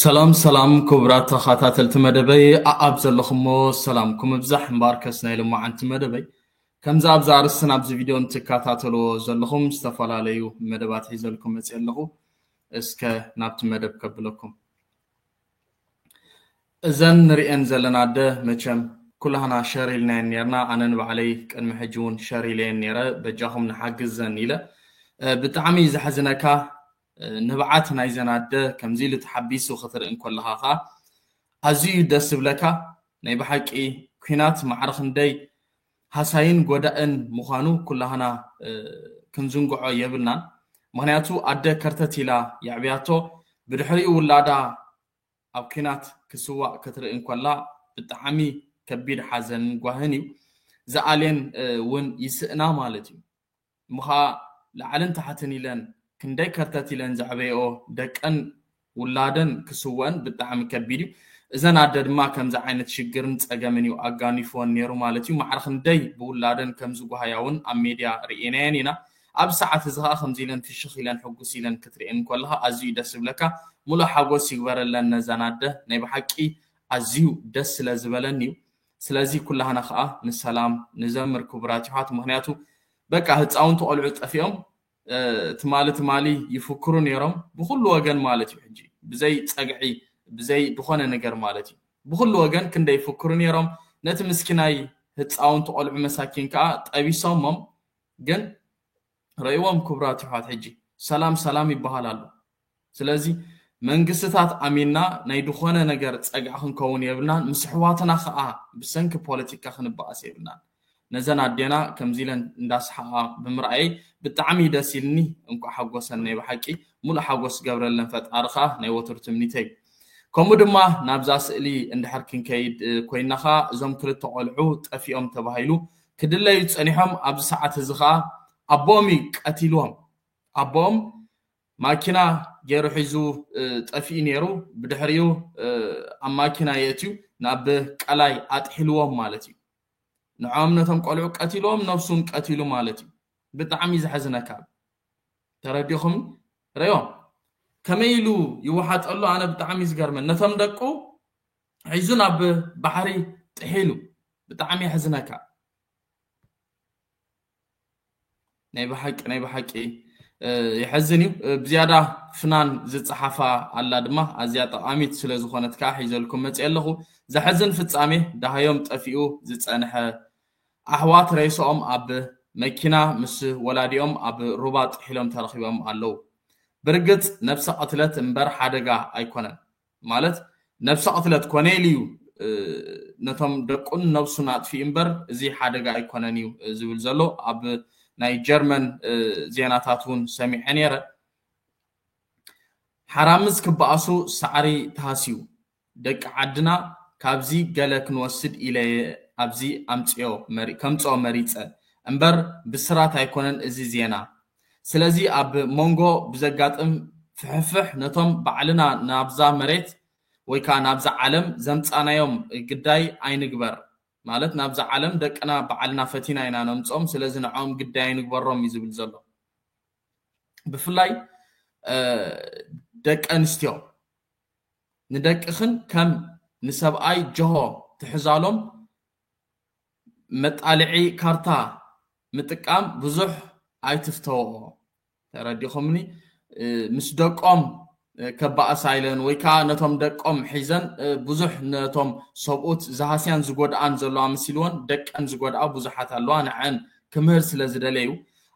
ሰላም ሰላም ክቡራት ተኸታተልቲ መደበይ፣ ኣኣብ ዘለኹሞ ሰላምኩም ይብዛሕ። እምበኣርከስ ናይ ሎማዓንቲ መደበይ ከምዚ ኣብዚ ኣርእስትን ኣብዚ ቪድዮን ትከታተልዎ ዘለኹም ዝተፈላለዩ መደባት ሒዘልኩም መፅእ ኣለኹ። እስከ ናብቲ መደብ ከብለኩም። እዘን ንርእየን ዘለና ኣደ መቸም ኩላህና ሸር ኢልናየን ኔርና። ኣነ ንባዕለይ ቅድሚ ሕጂ እውን ሸር ኢለየን ኔረ፣ በጃኹም ንሓግዘን ኢለ። ብጣዕሚ ዘሕዝነካ ንብዓት ናይዘን ኣደ ከምዚ ኢሉ ተሓቢሱ ክትርኢ እንከለኻ ኸኣ ኣዝዩ እዩ ደስ ዝብለካ። ናይ ብሓቂ ኲናት ማዕረ ክንደይ ሃሳይን ጎዳእን ምዃኑ ኩላህና ክንዝንግዖ የብልናን። ምኽንያቱ ኣደ ከርተት ኢላ የዕብያቶ፣ ብድሕሪኡ ውላዳ ኣብ ኲናት ክስዋእ ክትርኢ እንከላ ብጣዕሚ ከቢድ ሓዘንን ጓህን እዩ። ዝኣልየን እውን ይስእና ማለት እዩ። እሞ ኸኣ ላዕልን ታሕትን ኢለን ክንደይ ከርተት ኢለን ዘዕበየኦ ደቀን ውላደን ክስወአን ብጣዕሚ ከቢድ እዩ። እዘን ኣደ ድማ ከምዚ ዓይነት ሽግርን ጸገምን እዩ ኣጋኒፍወን ነይሩ ማለት እዩ። ማዕረ ክንደይ ብውላደን ከም ዝጓሃያ እውን ኣብ ሜድያ ርኢናየን ኢና። ኣብ ሰዓት እዚ ኸኣ ከምዚ ኢለን ፍሽኽ ኢለን ሕጉስ ኢለን ክትርእየን እንከለኻ ኣዝዩ ደስ ዝብለካ። ሙሉእ ሓጎስ ይግበረለን ነዘን ኣደ። ናይ ብሓቂ ኣዝዩ ደስ ስለ ዝበለኒ እዩ። ስለዚ ኩላህና ኸኣ ንሰላም ንዘምር ክቡራት ይሓት። ምኽንያቱ በቃ ህፃውንቲ ቆልዑ ጠፊኦም ትማሊ ትማሊ ይፍክሩ ነይሮም ብኩሉ ወገን ማለት እዩ። ሕጂ ብዘይ ጸግዒ ብዘይ ዝኾነ ነገር ማለት እዩ ብኩሉ ወገን ክንደይ ይፍክሩ ነይሮም። ነቲ ምስኪናይ ህፃውንቲ ቆልዑ መሳኪን ከዓ ጠቢሶሞም። ግን ረእይዎም ክቡራት ይሕዋት፣ ሕጂ ሰላም ሰላም ይበሃል ኣሎ። ስለዚ መንግስትታት ኣሚንና ናይ ዝኾነ ነገር ጸግዒ ክንከውን የብልናን። ምስ ኣሕዋትና ከዓ ብሰንኪ ፖለቲካ ክንበኣስ የብልናን። ነዘን ኣዴና ከምዚ ኢለን እንዳስሓቓ ብምርኣየይ ብጣዕሚ ደስ ኢልኒ። እንኳዕ ሓጎሰን ናይ ብሓቂ። ሙሉእ ሓጎስ ገብረለን ፈጣሪ ከዓ ናይ ወትሩ ትምኒተይ። ከምኡ ድማ ናብዛ ስእሊ እንድሕር ክንከይድ ኮይንና ከዓ እዞም ክልተ ቆልዑ ጠፊኦም ተባሂሉ ክድለዩ ጸኒሖም። ኣብዚ ሰዓት እዚ ከዓ ኣቦኦም እዩ ቀቲልዎም። ኣቦኦም ማኪና ገይሩ ሒዙ ጠፊኡ ነይሩ። ብድሕሪኡ ኣብ ማኪና የእትዩ ናብ ቀላይ ኣጥሒልዎም ማለት እዩ። ንዖም ነቶም ቆልዑ ቀቲልዎም፣ ነብሱን ቀቲሉ ማለት እዩ። ብጣዕሚ ዘሕዝነካ። ተረዲኹም? ረዮም ከመይ ኢሉ ይወሓጠሉ? ኣነ ብጣዕሚ ዝገርመን ነቶም ደቁ ሒዙ ናብ ባሕሪ ጥሒሉ። ብጣዕሚ የሕዝነካ። ናይ ብሓቂ ናይ ብሓቂ የሐዝን እዩ። ብዝያዳ ፍናን ዝፀሓፋ ኣላ ድማ ኣዝያ ጠቓሚት ስለ ዝኾነት ከዓ ሒዘልኩም መፅእ ኣለኹ። ዘሐዝን ፍፃሜ፣ ደሃዮም ጠፊኡ ዝፀንሐ ኣሕዋት ሬስኦም ኣብ መኪና ምስ ወላዲኦም ኣብ ሩባ ጥሒሎም ተረኺቦም ኣለዉ። ብርግፅ ነብሰ ቅትለት እምበር ሓደጋ ኣይኮነን። ማለት ነብሰ ቅትለት ኮነ ኢሉ እዩ ነቶም ደቁን ነብሱን ኣጥፊኡ እምበር እዚ ሓደጋ ኣይኮነን እዩ ዝብል ዘሎ። ኣብ ናይ ጀርመን ዜናታት እውን ሰሚዐ ነይረ። ሓራምዝ ክበኣሱ ሳዕሪ ተሃስዩ። ደቂ ዓድና ካብዚ ገለ ክንወስድ ኢለ እየ ኣብዚ ኣምፅኦ መሪ- ከምፅኦ መሪፀ እምበር ብስራት ኣይኮነን እዚ ዜና። ስለዚ ኣብ መንጎ ብዘጋጥም ፍሕፍሕ ነቶም ባዕልና ናብዛ መሬት ወይ ከዓ ናብዛ ዓለም ዘምፃናዮም ግዳይ ኣይንግበር። ማለት ናብዛ ዓለም ደቅና ባዕልና ፈቲና ኢና ነምፅኦም፣ ስለዚ ንዕኦም ግዳይ ኣይንግበሮም እዩ ዝብል ዘሎ። ብፍላይ ደቂ ኣንስትዮ ንደቅኽን ከም ንሰብኣይ ጀሆ ትሕዛሎም መጣልዒ ካርታ ምጥቃም ብዙሕ ኣይትፍተወኦ። ተረዲኹምኒ? ምስ ደቆም ከባእሳ ኢለን ወይ ከዓ ነቶም ደቆም ሒዘን ብዙሕ ነቶም ሰብኡት ዝሃስያን ዝጎድኣን ዘለዋ መሲልወን ደቀን ዝጎድኣ ብዙሓት ኣለዋ። ንዐን ክምህር ስለ ዝደለዩ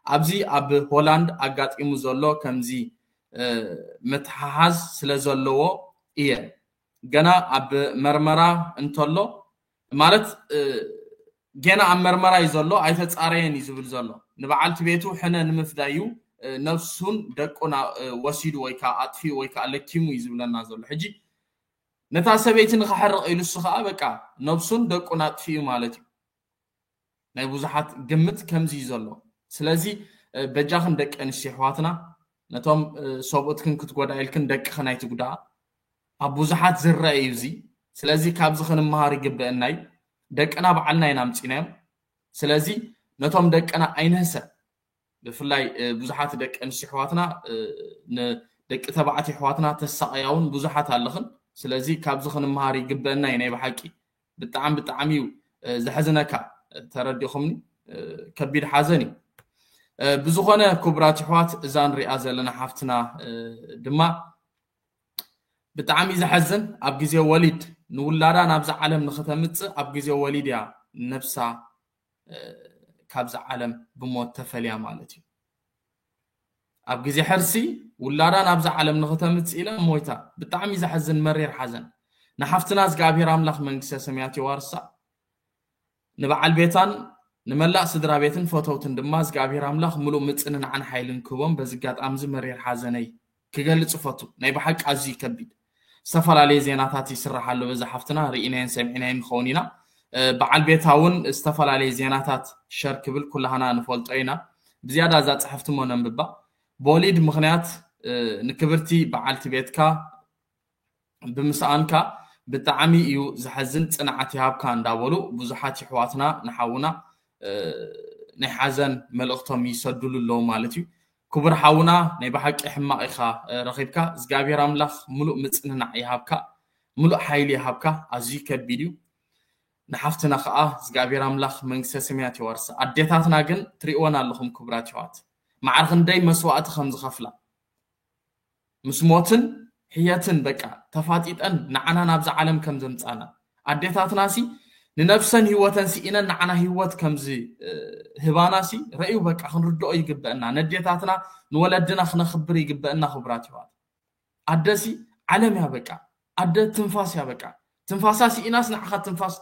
ኣብዚ ኣብ ሆላንድ ኣጋጢሙ ዘሎ ከምዚ ምትሓሓዝ ስለ ዘለዎ እየ። ገና ኣብ መርመራ እንተሎ ማለት ገና ኣብ መርመራ እዩ ዘሎ፣ ኣይተፃረየን እዩ ዝብል ዘሎ። ንበዓልቲ ቤቱ ሕነ ንምፍዳይ እዩ ነብሱን ደቁን ወሲዱ ወይ ከዓ ኣጥፊኡ ወይ ከዓ ለኪሙ እዩ ዝብለና ዘሎ። ሕጂ ነታ ሰበይቲ ንኸሕርቕ ኢሉ እሱ ከዓ በቃ ነብሱን ደቁን ኣጥፊኡ ማለት እዩ። ናይ ብዙሓት ግምት ከምዚ እዩ ዘሎ። ስለዚ በጃኽን ደቂ ኣንስትዮ ኣሕዋትና ነቶም ሰብኡትክን ክትጎዳ ኢልክን ደቅኽን ኣይትጉዳ። ኣብ ብዙሓት ዝረአ እዩ እዚ። ስለዚ ካብዚ ክንመሃር ይግበአና እዩ። ደቅና ባዕልና ኢና ኣምፂናዮም። ስለዚ ነቶም ደቅና ኣይንህሰ። ብፍላይ ብዙሓት ደቂ ኣንስትዮ ኣሕዋትና ን- ደቂ ተባዕትዮ ኣሕዋትና ተሳቐያ እውን ብዙሓት ኣለኽን። ስለዚ ካብዚ ክንመሃር ይግበአና እዩ። ናይ ብሓቂ ብጣዕሚ ብጣዕሚ እዩ ዘሕዝነካ። ተረዲኹምኒ? ከቢድ ሓዘን እዩ። ብዝኾነ ክቡራት ኣሕዋት፣ እዛ ንሪኣ ዘለና ሓፍትና ድማ ብጣዕሚ ዘሐዝን። ኣብ ግዜ ወሊድ ንውላዳ ናብዛ ዓለም ንክተምፅእ ኣብ ግዜ ወሊድ እያ ነብሳ ካብዛ ዓለም ብሞት ተፈልያ ማለት እዩ። ኣብ ግዜ ሕርሲ ውላዳ ናብዛ ዓለም ንክተምፅእ ኢላ ሞይታ። ብጣዕሚ ዘሐዝን መሪር ሓዘን። ንሓፍትና እግዚኣብሔር ኣምላኽ መንግስተ ሰማያት የዋርሳ። ንበዓል ቤታን ንመላእ ስድራ ቤትን ፈተውትን ድማ እግዚኣብሔር ኣምላኽ ምሉእ ምጽንናዕን ሓይልን ክህቦም በዚ ኣጋጣሚ እዚ መሪር ሓዘነይ ክገልጽ እፈቱ። ናይ ብሓቂ ኣዝዩ ከቢድ ዝተፈላለየ ዜናታት ይስራሕ ኣሎ። በዛ ሓፍትና ርኢናዮን ሰሚዕናዮን ንኸውን ኢና። በዓል ቤታ እውን ዝተፈላለየ ዜናታት ሸር ክብል ኩላህና ንፈልጦ ኢና። ብዝያዳ እዛ ጽሕፍቲ እሞ ነንብባ። ብወሊድ ምኽንያት ንክብርቲ በዓልቲ ቤትካ ብምስኣንካ ብጣዕሚ እዩ ዘሐዝን፣ ጽንዓት ይሃብካ እንዳበሉ ብዙሓት ይሕዋትና ንሓውና ናይ ሓዘን መልእኽቶም ይሰዱሉ ኣለዉ ማለት እዩ። ክቡር ሓውና ናይ ብሓቂ ሕማቕ ኢኻ ረኺብካ። እግዚኣብሔር ኣምላኽ ምሉእ ምጽንናዕ ይሃብካ፣ ምሉእ ሓይሊ ይሃብካ። ኣዝዩ ከቢድ እዩ። ንሓፍትና ከዓ እግዚኣብሔር ኣምላኽ መንግስተ ሰማያት የዋርሳ። ኣዴታትና ግን ትሪእወን ኣለኹም ክቡራት ይሕዋት፣ ማዕረ ክንደይ መስዋእቲ ከም ዝኸፍላ ምስ ሞትን ሕየትን በቃ ተፋጢጠን ንዓና ናብዛ ዓለም ከም ዘምጻና፣ ኣዴታትናሲ ንነብሰን ህይወተን ስኢነን ንዓና ህይወት ከምዚ ህባናሲ ረእዩ በቃ ክንርድኦ ይግበአና። ነዴታትና ንወለድና ክነኽብር ይግበአና። ክቡራት ይሕዋት፣ ኣደሲ ዓለም እያ በቃ። ኣደ ትንፋስ እያ በቃ። ትንፋሳ ስኢናስ ንዓኻ ትንፋስ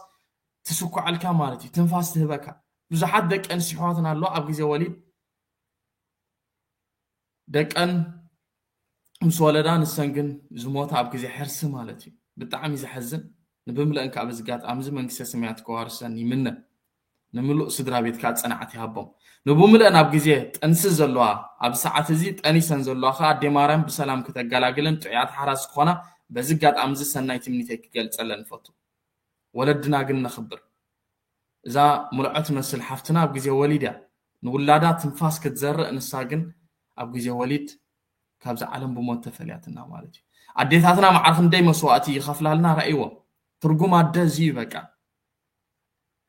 ትስኩዐልካ ማለት እዩ። ትንፋስ ትህበካ። ብዙሓት ደቂ ኣንስትዮ ኣሕዋትና ኣለዋ ኣብ ግዜ ወሊድ ደቀን ምስ ወለዳ ንሰን ግን ዝሞታ ኣብ ግዜ ሕርሲ ማለት እዩ። ብጣዕሚ ዘሕዝን። ንብምልአን ከዓ በዚ ኣጋጣሚ እዚ መንግስተ ሰማያት ከዋርሰን ይምነ። ንምሉእ ስድራ ቤት ከዓ ጽንዓት ይሃቦም። ንብምልአን ኣብ ግዜ ጥንሲ ዘለዋ፣ ኣብ ሰዓት እዚ ጠኒሰን ዘለዋ ከዓ ኣዴ ማርያም ብሰላም ክተገላግለን ጥዑያት ሓራስ ክኾና በዚ ኣጋጣሚ እዚ ሰናይ ትምኒተይ ክገልጸለን እፈቱ። ወለድና ግን ነኽብር። እዛ ሙልዖ ትመስል ሓፍትና ኣብ ግዜ ወሊድ እያ ንውላዳ ትንፋስ ክትዘርእ፣ ንሳ ግን ኣብ ግዜ ወሊድ ካብዛ ዓለም ብሞት ተፈልያትና ማለት እዩ። ኣዴታትና ማዕረ ክንደይ መስዋእቲ ይኸፍላልና ረእይዎ። ትርጉም ኣደ እዚ እዩ በቃ።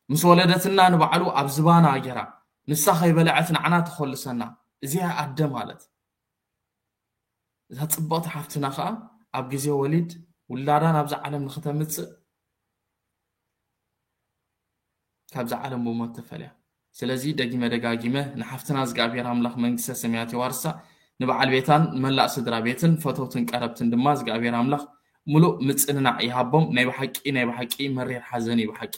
ምስ ወለደትና ንባዕሉ ኣብ ዝባና ገይራ ንሳ ከይበለዐት ንዓና ተኾልሰና። እዚኣ ኣደ ማለት። እዛ ጽብቕቲ ሓፍትና ኸኣ ኣብ ግዜ ወሊድ ውላዳ ናብዛ ዓለም ንኽተምጽእ ካብዛ ዓለም ብሞት ተፈልያ። ስለዚ ደጊመ ደጋጊመ ንሓፍትና እግዚኣብሔር ኣምላኽ መንግስተ ሰማያት የዋርሳ፣ ንበዓል ቤታን ንመላእ ስድራ ቤትን ፈተውትን ቀረብትን ድማ እግዚኣብሔር ኣምላኽ ምሉእ ምጽንናዕ ይሃቦም። ናይ ብሓቂ ናይ ብሓቂ መሪር ሓዘን እዩ ብሓቂ።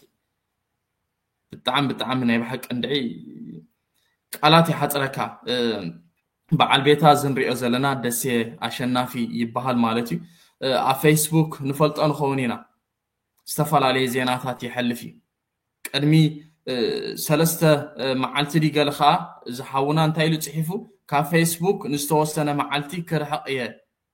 ብጣዕሚ ብጣዕሚ ናይ ብሓቂ እንድዒ ቃላት ይሓፅረካ። በዓል ቤታ እዚ ንሪኦ ዘለና ደሴ ኣሸናፊ ይበሃል ማለት እዩ። ኣብ ፌስቡክ ንፈልጦ ንኸውን ኢና። ዝተፈላለየ ዜናታት ይሐልፍ እዩ። ቅድሚ ሰለስተ መዓልቲ ድዩ ገለ ከዓ እዚ ሓውና እንታይ ኢሉ ፅሒፉ፣ ካብ ፌስቡክ ንዝተወሰነ መዓልቲ ክርሕቕ እየ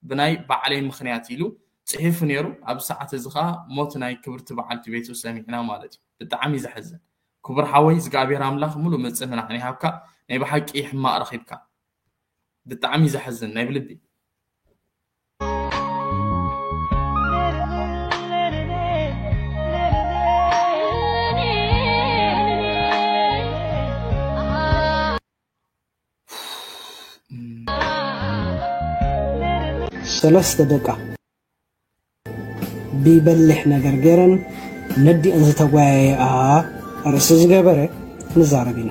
ብናይ ባዕለይ ምኽንያት ኢሉ ፅሒፉ ነይሩ። ኣብ ሰዓት እዚ ከዓ ሞት ናይ ክብርቲ በዓልቲ ቤቱ ሰሚዕና ማለት እዩ። ብጣዕሚ ዘሕዝን። ክቡር ሓወይ እግዚኣብሔር ኣምላኽ ሙሉእ ምጽንናዕ ይሃብካ። ናይ ብሓቂ ሕማቕ ረኺብካ። ብጣዕሚ ዘሕዝን ናይ ብልቢ። ሰለስተ ደቃ ብበሊሕ ነገር ገይረን ነዲአን ዝተጓየያ ርእሲ ዝገበረ ንዛረብ ኢና።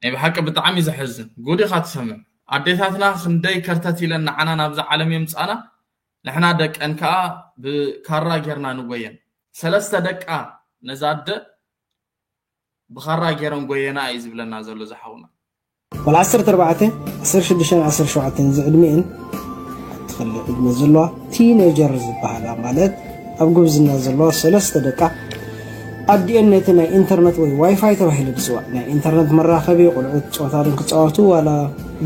ናይ ብሓቂ ብጣዕሚ ዘሕዝን ጉድ ኢኻ ትሰምዕ። ኣዴታትና ክንደይ ከርተት ኢለን ንዓና ናብዛ ዓለም የምጻና፣ ንሕና ደቀን ከኣ ብካራ ጌርና ንጎየን። ሰለስተ ደቃ ነዛ ኣደ ብኻራ ገይረን ጎየና እዩ ዝብለና ዘሎ ዝሓውና። ወላ ዓሰርተ ኣርባዕተ፣ ዓሰርተ ሽዱሽተ፣ ዓሰርተ ሸውዓተ ዝዕድሚኤን ትኽእል ዕድመ ዘለዋ ቲኔጀር ዝበሃላ ማለት ኣብ ጉብዝና ዘለዋ ሰለስተ ደቃ ኣዲኤን ነቲ ናይ ኢንተርነት ወይ ዋይፋይ ተባሂሉ ዝፅዋዕ ናይ ኢንተርነት መራኸቢ ቆልዑት ጨዋታ ድም ክፃወቱ ዋላ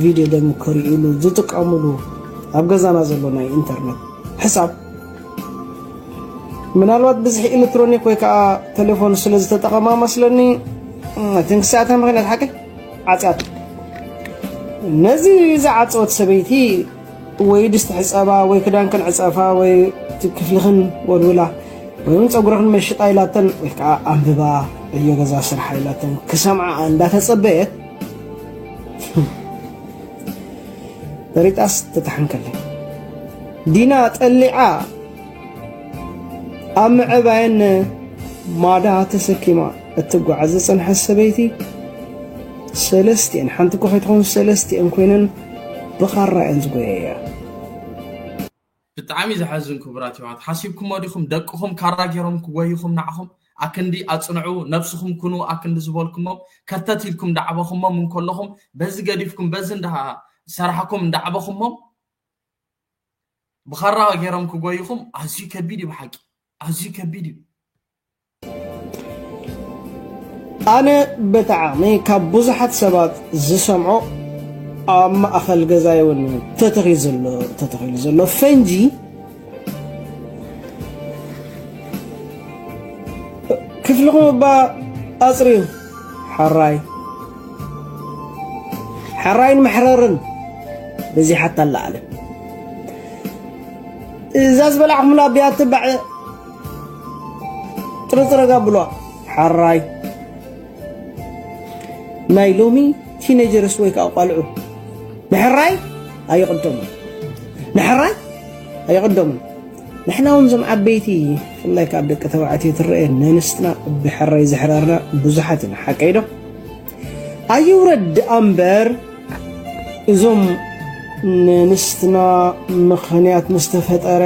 ቪድዮ ድም ክርእሉ ዝጥቀምሉ ኣብ ገዛና ዘሎ ናይ ኢንተርነት ሕሳብ ምናልባት ብዝሒ ኤሌክትሮኒክ ወይ ከዓ ቴሌፎን ስለ ዝተጠቐማ መስለኒ እቲ ክሳዕታ ምኽንያት ሓቂ ዓፅያት ነዚ ዝዓጸወት ሰበይቲ ወይ ድስቲ ሕጸባ ወይ ክዳንክን ዕጸፋ ወይ እቲ ክፍልኽን ወልውላ ወይ እውን ጸጉርኽን መሽጣ ኢላተን ወይ ከዓ ኣንብባ ዕዮ ገዛ ስርሓ ኢላተን ክሰምዓ እንዳተጸበየት፣ ፈሪጣስ ተታሓንከለይ ዲና ጠሊዓ ኣብ ምዕባየን ማዳ ተሰኪማ እትጓዓዝ ዝጸንሐት ሰበይቲ፣ ሰለስቲኤን፣ ሓንቲ እኮ ከይትኸውን ሰለስቲኤን ኮይነን ብኻራ እየን ዝጎየያ። ብጣዕሚ ዘሐዝን ክቡራት ይዋት። ሓሲብኩሞ ዲኹም ደቅኹም ካራ ገይሮም ክጎይኹም ንዓኹም? ኣክንዲ ኣጽንዑ፣ ነብስኹም ኩኑ ኣክንዲ ዝበልኩሞም፣ ከርተት ኢልኩም እንዳዕበኹሞም እንከለኹም፣ በዚ ገዲፍኩም በዚ እንዳ ሰራሕኩም እንዳዕበኹሞም ብኻራ ገይሮም ክጎይኹም ኣዝዩ ከቢድ እዩ። ብሓቂ ኣዝዩ ከቢድ እዩ። ኣነ ብጣዕሚ ካብ ብዙሓት ሰባት ዝሰምዖ ኣብ ማእኸል ገዛ እውን ተተኺሉ ዘሎ ተተኺሉ ዘሎ ፈንጂ ክፍልኹም እባ ኣፅርዩ። ሕራይ ሕራይን መሕረርን በዚሓታ ኣላ ዓለም። እዛ ዝበላዕኹምላ ብያ ትባዕ ጥርጥረግ ኣብሏ። ሕራይ ናይ ሎሚ ቲኔጀርስ ወይ ከዓ ቆልዑ ንሕራይ ኣይቕደሙን፣ ንሕራይ ኣይቕደሙን። ንሕና እውን ዞም ዓበይቲ ብፍላይ ካብ ደቂ ተባዕትዮ ትረአ ነንስትና ብሕራይ ዘሕረርና ብዙሓት ኢና። ሓቀይ ዶ? ኣይውረድ ደኣ እምበር እዞም ነንስትና ምኽንያት ምስ ተፈጠረ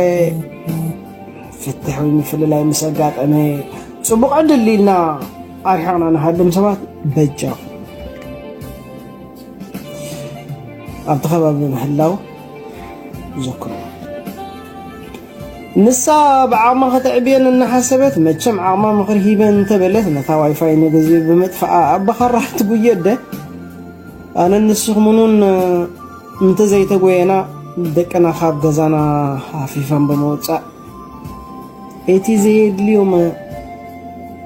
ፍትሕ ወይ ምፍልላይ ምስ ኣጋጠመ ጽቡቕ ዕድል ኢልና ኣርሒቕና ንሃድም ሰባት በጃኹም ኣብቲ ከባቢ ምህላው ዘክሩ። ንሳ ብዓቕማ ከተዕብየን እናሓሰበት መቸም ዓቕማ ምኽሪ ሂበ እንተበለት ነታ ዋይፋይ ንግዜኡ ብምጥፍኣ ኣብ በኻራ ትጉየ ኣደ ኣነን ንስኹምን እውን እንተዘይተጎየና ደቅና ካብ ገዛና ሃፊፈን ብምውፃእ እቲ ዘየድልዮም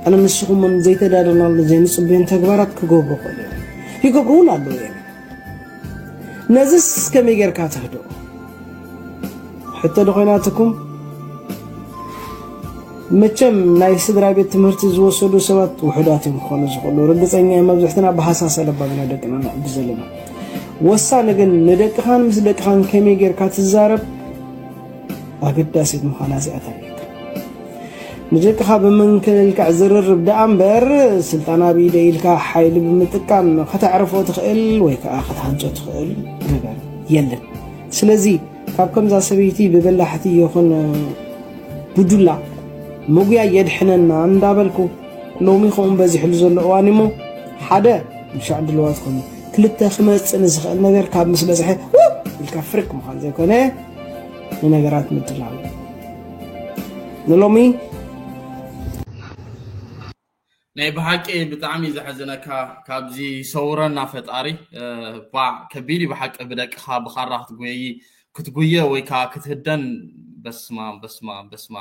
ኣነ ንስኹምን ዘይተዳለናሉ ዘይንፅበዮም ተግባራት ክገብሩ ይኽእሉ እዮም። ይገብሩ እውን ኣለዉ እዮም። ነዝስ ከመይ ጌርካ ተህድኦ? ሕቶ ዶ ኮይናትኩም? መቸም ናይ ስድራ ቤት ትምህርቲ ዝወሰዱ ሰባት ውሑዳት እዮም ክኾኑ ዝኽእሉ። ርግፀኛ እየ መብዝሕትና ብሃሳስ ኣለባብና ደቅና ነዕቢ ዘለና። ወሳኒ ግን ንደቅኻን ምስ ደቅኻን ከመይ ጌርካ ትዛረብ ኣገዳሲት ምዃና እዚኣ ተርእየካ። ንደቅኻ ብምንክልካዕ ዝርርብ ደኣ እምበር ስልጣን ኣብ ኢደ ኢልካ ሓይሊ ብምጥቃም ከተዕርፎ ትኽእል ወይ ከዓ ከተሃንጾ ትኽእል ነገር የለን። ስለዚ ካብ ከምዛ ሰበይቲ ብበላሕቲ ይኹን ብዱላ ምጉያይ የድሕነና እንዳበልኩ ሎሚ ከምኡ በዚሕሉ ዘሎ እዋን እሞ ሓደ ምሻዕ ድልዋት ኮይኑ ክልተ ክመፅእ ንዝኽእል ነገር ካብ ምስ በዝሐ ውብ ኢልካ ፍርቅ ምዃን ዘይኮነ ንነገራት ምድላው እዩ። ንሎሚ ናይ ብሓቂ ብጣዕሚ እዩ ዘሐዝነካ። ካብዚ ሰውረና ፈጣሪ። እ፣ ባ ከቢድ እዩ ብሓቂ ብደቅኻ ብኻራ ክትጉየይ ክትጉየ ወይ ከዓ ክትህደን። በስማ በስማ በስማ።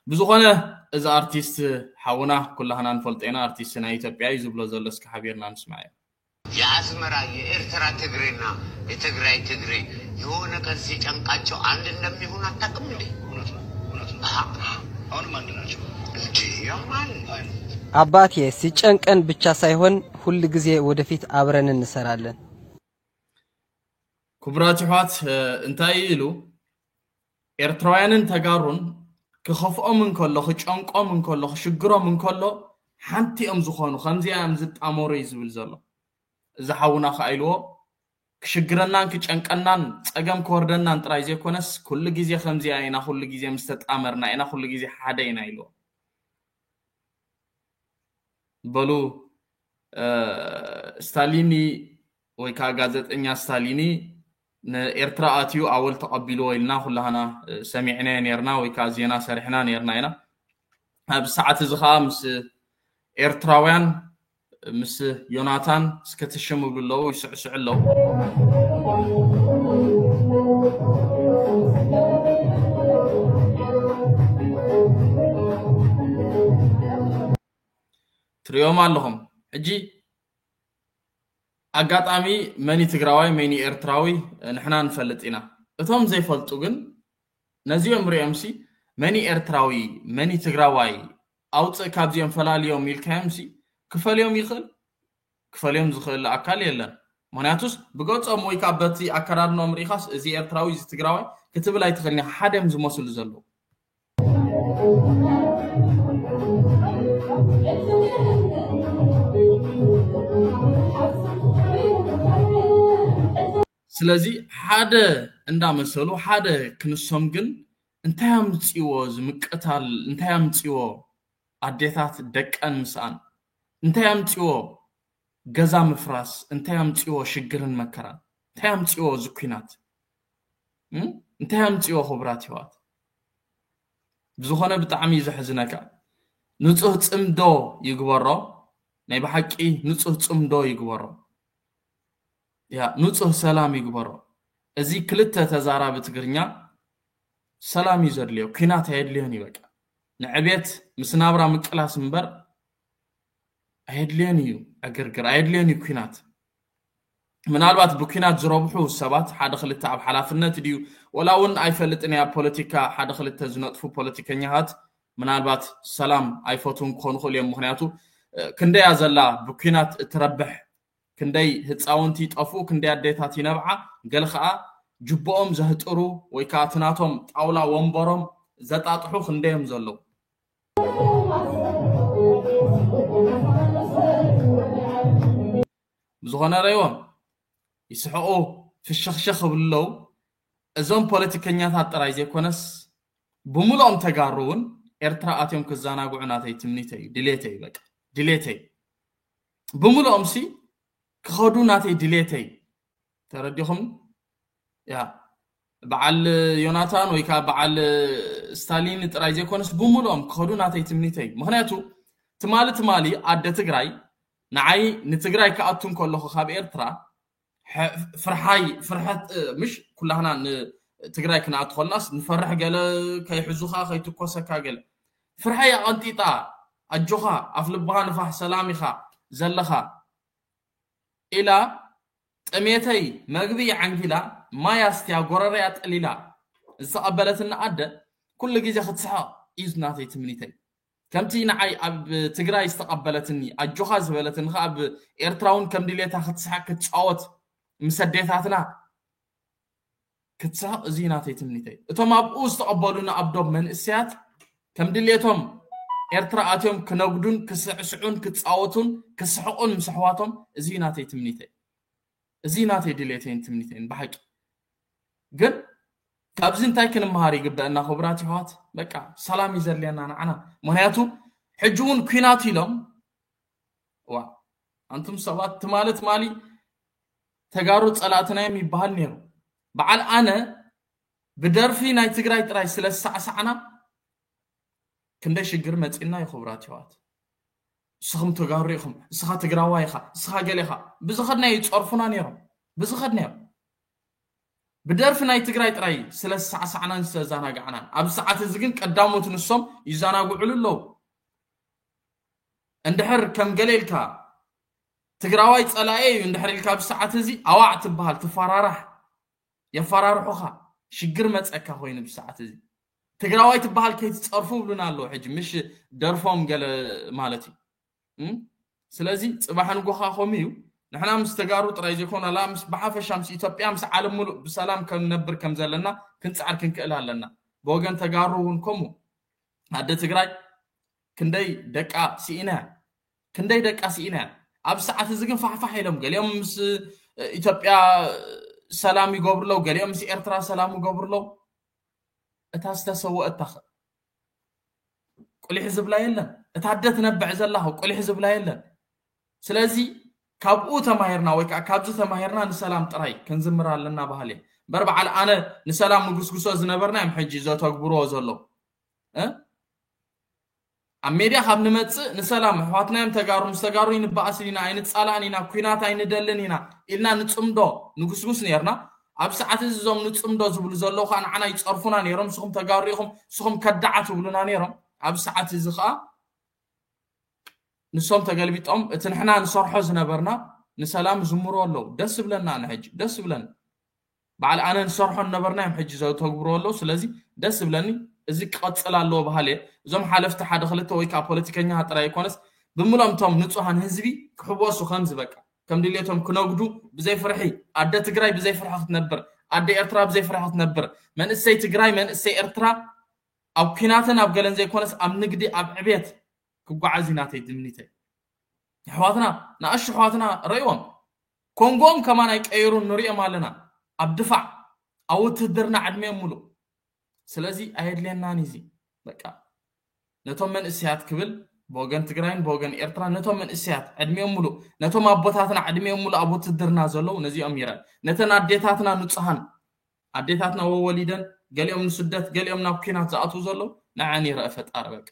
ብዝኾነ እዚ ኣርቲስት ሓውና ኩላህና ንፈልጦ ኢና። ኣርቲስት ናይ ኢትዮጵያ እዩ ዝብሎ ዘሎ። እስኪ ሓቢርና ንስማዕ። የአስመራ የኤርትራ ትግሬና የትግራይ ትግሬ የሆነ ቀን ሲጨንቃቸው አንድ እንደሚሆን አታውቅም እንዴ? እውነት ነው፣ እውነት ነው። አሃ። አሁንም አንድ ናቸው። እንጂ ያማን አይ ነው። አባቴ ሲጨንቀን ብቻ ሳይሆን ሁል ጊዜ ወደፊት አብረን እንሰራለን። ክቡራት ይሕዋት፣ እ፣ እንታይ ኢሉ? ኤርትራውያንን ተጋሩን ክኸፍኦም እንከሎ፣ ክጨንቆም እንከሎ፣ ክሽግሮም እንከሎ ሓንቲ እዮም ዝኾኑ፣ ከምዚኣ እዮም ዝጣመሩ እዩ ዝብል ዘሎ። እዚ ሓውና ከኣ ኢልዎ ክሽግረናን ክጨንቀናን ጸገም ክወርደናን ጥራይ ዘይኮነስ ኩሉ ግዜ ከምዚኣ ኢና፣ ኩሉ ግዜ ምስ ተጣመርና ኢና፣ ኩሉ ግዜ ሓደ ኢና ኢልዎ። በሉ፣ እ፣ ስታሊኒ ወይ ከዓ ጋዜጠኛ ስታሊኒ ንኤርትራ ኣትዩ ኣወል ተቐቢልዎ ኢልና ኩላህና፣ እ፣ ሰሚዕናዮ ኔርና ወይ ከዓ ዜና ሰሪሕና ኔርና ኢና። ኣብ ሰዓት እዚ ከዓ ምስ ኤርትራውያን ምስ ዮናታን እስከ ትሽም ይብሉ ኣለዉ፣ ይስዕስዑ ኣለዉ። ትሪኦም ኣለኹም። ሕጂ ኣጋጣሚ መኒ ትግራዋይ መኒ ኤርትራዊ ንሕና ንፈልጥ ኢና። እቶም ዘይፈልጡ ግን ነዚኦም ሪኦምሲ መኒ ኤርትራዊ መኒ ትግራዋይ ኣውፅእ ካብዚኦም ፈላልዮም ኢልካዮምሲ ክፈልዮም ይኽእል? ክፈልዮም ዝኽእል ኣካል የለን። ምክንያቱስ ብገፆም ወይ ከዓ በቲ ኣከዳድኖም ርኢኻስ እዚ ኤርትራዊ እዚ ትግራዋይ ክትብል ኣይትኽእልን ኢኻ። ሓደ እዮም ዝመስሉ ዘለዉ። ስለዚ ሓደ እንዳመሰሉ ሓደ ክንሶም ግን እንታይ ኣምፅዎ ዝምቅታል እንታይ ኣምፅዎ ኣዴታት ደቀን ምስኣን እንታይ ኣምፅዎ ገዛ ምፍራስ እንታይ ኣምፅዎ ሽግርን መከራን እንታይ ኣምፅዎ ዝኩናት እንታይ ኣምፅዎ ክቡራት ይዋት ብዝኾነ ብጣዕሚ እዩ ዘሕዝነካ ንፁህ ፅምዶ ይግበሮ ናይ ብሓቂ ንፁህ ፅምዶ ይግበሮ ያ ንፁህ ሰላም ይግበሮ እዚ ክልተ ተዛራቢ ትግርኛ ሰላም እዩ ዘድልዮ ኩናት ኣየድልዮን እዩ በቃ ንዕቤት ምስ ናብራ ምቅላስ እምበር ኣየድልዮን እዩ ዕግርግር ኣየድልዮን እዩ ኩናት ምናልባት ብኩናት ዝረብሑ ሰባት ሓደ ክልተ ኣብ ሓላፍነት ድዩ ወላ እውን ኣይፈልጥን እያ ፖለቲካ ሓደ ክልተ ዝነጥፉ ፖለቲከኛታት ምናልባት ሰላም ኣይፈትውን ክኾኑ ክእሉ እዮም ምክንያቱ ክንደያ ዘላ ብኩናት እትረብሕ ክንደይ ህፃውንቲ ይጠፍኡ ክንደይ ኣዴታት ይነብዓ ገለ ከዓ ጅቦኦም ዘህጥሩ ወይ ከዓ እቲ ናቶም ጣውላ ወንበሮም ዘጣጥሑ ክንደዮም ዘለዉ ብዝኾነ ረይዎም ይስሕቁ ፍሽኽሽኽ ብልለው እዞም ፖለቲከኛታት ጥራይ ዘይኮነስ ብምልኦም ተጋሩ እውን ኤርትራ ኣትዮም ክዘናግዑ ናተይ ትምኒተይ እዩ ድሌተይ በቃ ድሌተይ ብምልኦም ሲ ክኸዱ ናተይ ድሌተይ ተረዲኹም ያ በዓል ዮናታን ወይ ከዓ በዓል ስታሊን ጥራይ ዘይኮነስ ብምልኦም ክኸዱ ናተይ ትምኒተይ ምክንያቱ ትማሊ ትማሊ ኣደ ትግራይ ንዓይ ንትግራይ ክኣቱ እንከለኹ ካብ ኤርትራ ፍርሓይ ፍርሐት ምሽ ኩላህና ትግራይ ክንኣትኾልናስ ንፈርሕ ገለ ከይሕዙኻ ከይትኮሰካ ገለ ፍርሐይ ኣቐንጢጣ ኣጆኻ ኣፍ ልብኻ ንፋሕ ሰላም ኢኻ ዘለኻ ኢላ ጥሜተይ መግቢ ዓንጊላ ማይ ኣስትያ ጎረረያ ጠሊላ ዝተቐበለትኒ ኣደ ኩሉ ግዜ ክትስሕቕ እዩ ናተይ ትምኒተይ ከምቲ ንዓይ ኣብ ትግራይ ዝተቐበለትኒ ኣጆኻ ዝበለትኒ ከዓ ኣብ ኤርትራ እውን ከም ድሌታ ክትስሕቕ ክትፃወት ምስ ኣዴታትና ክትስሕቕ እዚ ናተይ ትምኒተይ እቶም ኣብኡ ዝተቐበሉና ኣብ ዶብ መንእሰያት ከም ድሌቶም ኤርትራ ኣትዮም ክነጉዱን ክስዕስዑን ክፃወቱን ክስሕቑን ምስ ኣሕዋቶም እዚ ናተይ ትምኒተይ እዚ ናተይ ድሌተይን ትምኒተይን ብሓቂ ግን ካብዚ እንታይ ክንመሃር ይግበአና ክቡራት ይሕዋት በቃ ሰላም እዩ ዘድልየና ንዓና ምክንያቱ ሕጂ እውን ኩናት ኢሎም ዋ ኣንቱም ሰባት ትማሊ ትማሊ ተጋሩ ፀላእትና እዮም ይበሃል ነይሩ በዓል ኣነ ብደርፊ ናይ ትግራይ ጥራይ ስለ ዝሳዕሳዕና ክንደይ ሽግር መፂና እዩ ክቡራት ይሕዋት እስኹም ተጋሩ ኢኹም እስኻ ትግራዋይ ኢኻ እስኻ ገለ ኢኻ ብዝኸድናዮ ይፀርፉና ነይሮም ብዝኸድናዮ ብደርፊ ናይ ትግራይ ጥራይ ስለ ዝሳዕሳዕናን ስለዘናጋዕናን ኣብዚ ሰዓት እዚ ግን ቀዳሞት ንሶም ይዘናግዕሉ ኣለዉ እንድሕር ከም ገለ ኢልካ ትግራዋይ ፀላኤ እዩ እንድሕር ኢልካ ኣብዚ ሰዓት እዚ ኣዋዕ ትበሃል ትፈራራሕ የፈራርሑኻ ሽግር መፀካ ኮይኑ ብሰዓት እዚ ትግራዋይ ትበሃል ከይትፀርፉ ብሉና ኣለዉ ሕጂ ምሽ ደርፎም ገለ ማለት እዩ ስለዚ ፅባሕ ንጎኻ ከምኡ እዩ ንሕና ምስ ተጋሩ ጥራይ ዘይኮነ ላ ምስ ብሓፈሻ ምስ ኢትዮጵያ ምስ ዓለም ሙሉእ ብሰላም ክንነብር ከም ዘለና ክንፃዕር ክንክእል ኣለና ብወገን ተጋሩ እውን ከምኡ ኣደ ትግራይ ክንደይ ደቃ ስኢና ክንደይ ደቃ ስኢና ኣብ ሰዓት እዚ ግን ፋሕፋሕ ኢሎም ገሊኦም ምስ ኢትዮጵያ ሰላም ይገብርለው ገሊኦም ምስ ኤርትራ ሰላም ይገብርለው እታ ዝተሰወ እታ ቁሊሕ ዝብላ የለን እታ ኣደ ትነብዕ ዘላ ቁሊሕ ዝብላ የለን ስለዚ ካብኡ ተማሂርና ወይ ከዓ ካብዚ ተማሂርና ንሰላም ጥራይ ክንዝምር ኣለና ባህል እየ እምበር በዓል ኣነ ንሰላም ንጉስጉሶ ዝነበርና እዮም ሕጂ ዘተግብርዎ ዘለዉ ኣብ ሜድያ ካብ ንመፅእ ንሰላም ኣሕዋትና እዮም ተጋሩ ምስ ተጋሩ ይንበኣስን ኢና ኣይንፃላእን ኢና ኩናት ኣይንደልን ኢና ኢልና ንፅምዶ ንጉስጉስ ነርና ኣብ ሰዓት እዚ እዞም ንፅምዶ ዝብሉ ዘለዉ ከዓ ንዓና ይፀርፉና ነይሮም ንስኹም ተጋሩ ኢኹም ንስኹም ከዳዓ ትብሉና ነይሮም ኣብ ሰዓት እዚ ከዓ ንሶም ተገልቢጦም እቲ ንሕና ንሰርሖ ዝነበርና ንሰላም ዝምሩ ኣለዉ። ደስ ይብለና፣ ኣነ ሕጂ ደስ ይብለኒ። በዓል ኣነ ንሰርሖ ነበርና እዮም ሕጂ ዘተግብሩ ኣለዉ። ስለዚ ደስ ይብለኒ። እዚ ክቐጽል ኣለዎ በሃሊ እየ። እዞም ሓለፍቲ ሓደ ክልተ ወይ ከዓ ፖለቲከኛ ጥራይ ኣይኮነስ ብምሎም እቶም ንጹሃን ህዝቢ ክሕወሱ ከምዚ በቃ ከም ድሌቶም ክነግዱ ብዘይ ፍርሒ፣ ኣደ ትግራይ ብዘይ ፍርሒ ክትነብር፣ ኣደ ኤርትራ ብዘይ ፍርሒ ክትነብር፣ መንእሰይ ትግራይ መንእሰይ ኤርትራ ኣብ ኲናትን ኣብ ገለን ዘይኮነስ ኣብ ንግዲ ኣብ ዕቤት ክጓዓዝ እዩ ናተይ ትምኒተይ። ኣሕዋትና ንኣሽቱ ኣሕዋትና ረእዎም፣ ኮንጎኦም ከማን ኣይቀይሩን ንሪኦም ኣለና። ኣብ ድፋዕ ኣብ ውትህድርና ዕድሜኦም ሙሉእ። ስለዚ ኣየድልየናን እዚ በቃ ነቶም መንእሰያት ክብል ብወገን ትግራይን ብወገን ኤርትራ ነቶም መንእሰያት ዕድሜኦም ሙሉእ ነቶም ኣቦታትና ዕድሜኦም ሙሉእ ኣብ ውትህድርና ዘለዉ ነዚኦም ይረ ነተን ኣዴታትና ንጹሃን ኣዴታትና ወወሊደን ገሊኦም ንስደት ገሊኦም ናብ ኲናት ዝኣትዉ ዘለዉ ንዓን ይረአ ፈጣሪ በቃ።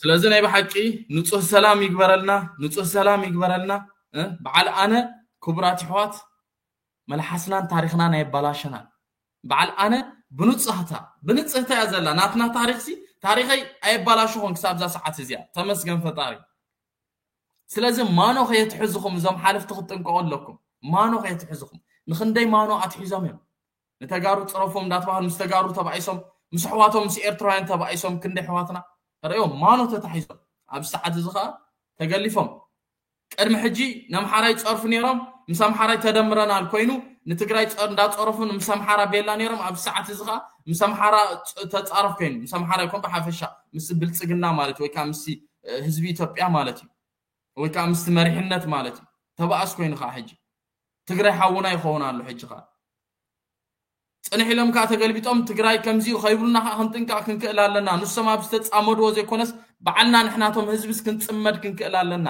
ስለዚ ናይ ብሓቂ ንጹህ ሰላም ይግበረልና፣ ንጹህ ሰላም ይግበረልና። እ፣ በዓል ኣነ ክቡራት ኣሕዋት መልሓስናን ታሪኽናን ኣየባላሸናን። በዓል ኣነ ብንጽህታ ብንጽህታ እያ ዘላ ናትና ታሪኽሲ ታሪኸይ ኣየባላሸኹን ክሳብ እዛ ሰዓት እዚኣ ተመስገን ፈጣሪ። ስለዚ ማኖ ከየትሕዝኹም እዞም ሓለፍቲ ክትጥንቀቑ ኣለኩም። ማኖ ከየትሕዝኹም ንክንደይ ማኖ ኣትሒዞም እዮም ንተጋሩ ጽረፎም እንዳተባህሉ ምስ ተጋሩ ተባኢሶም ምስ ኣሕዋቶም ምስ ኤርትራውያን ተባኢሶም ክንደይ ኣሕዋትና ርእዮም ማኖ ተታሒዞም ኣብዚ ሰዓት እዚ ከዓ ተገሊፎም ቅድሚ ሕጂ ነምሓራይ ጸርፉ ነይሮም ምስ ኣምሓራይ ተደምረናል ኮይኑ ንትግራይ ጸ- እንዳጸረፉ ምስ ኣምሓራ ቤላ ነይሮም ኣብዚ ሰዓት እዚ ከዓ ምስ ኣምሓራ ጸ- ተጻረፍ ኮይኑ ምስ ኣምሓራ ይኮን ብሓፈሻ ምስ ብልጽግና ማለት ወይ ከዓ ምስ እ፣ ህዝቢ ኢትዮጵያ ማለት እዩ ወይ ከዓ ምስቲ መሪሕነት ማለት እዩ ተባኣስ ኮይኑ ከዓ ሕጂ ትግራይ ሓውና ይኸውን ኣሎ ሕጂ ከዓ ጽንሕ ኢሎም ከዓ ተገልቢጦም ትግራይ ከምዚኡ ከይብሉና ከዓ ክንጥንቀቕ ክንክእል ኣለና ንሶም ኣብ ዝተፃመድዎ ዘይኮነስ በዓልና ንሕናቶም ህዝብስ ክንፅመድ ክንክእል ኣለና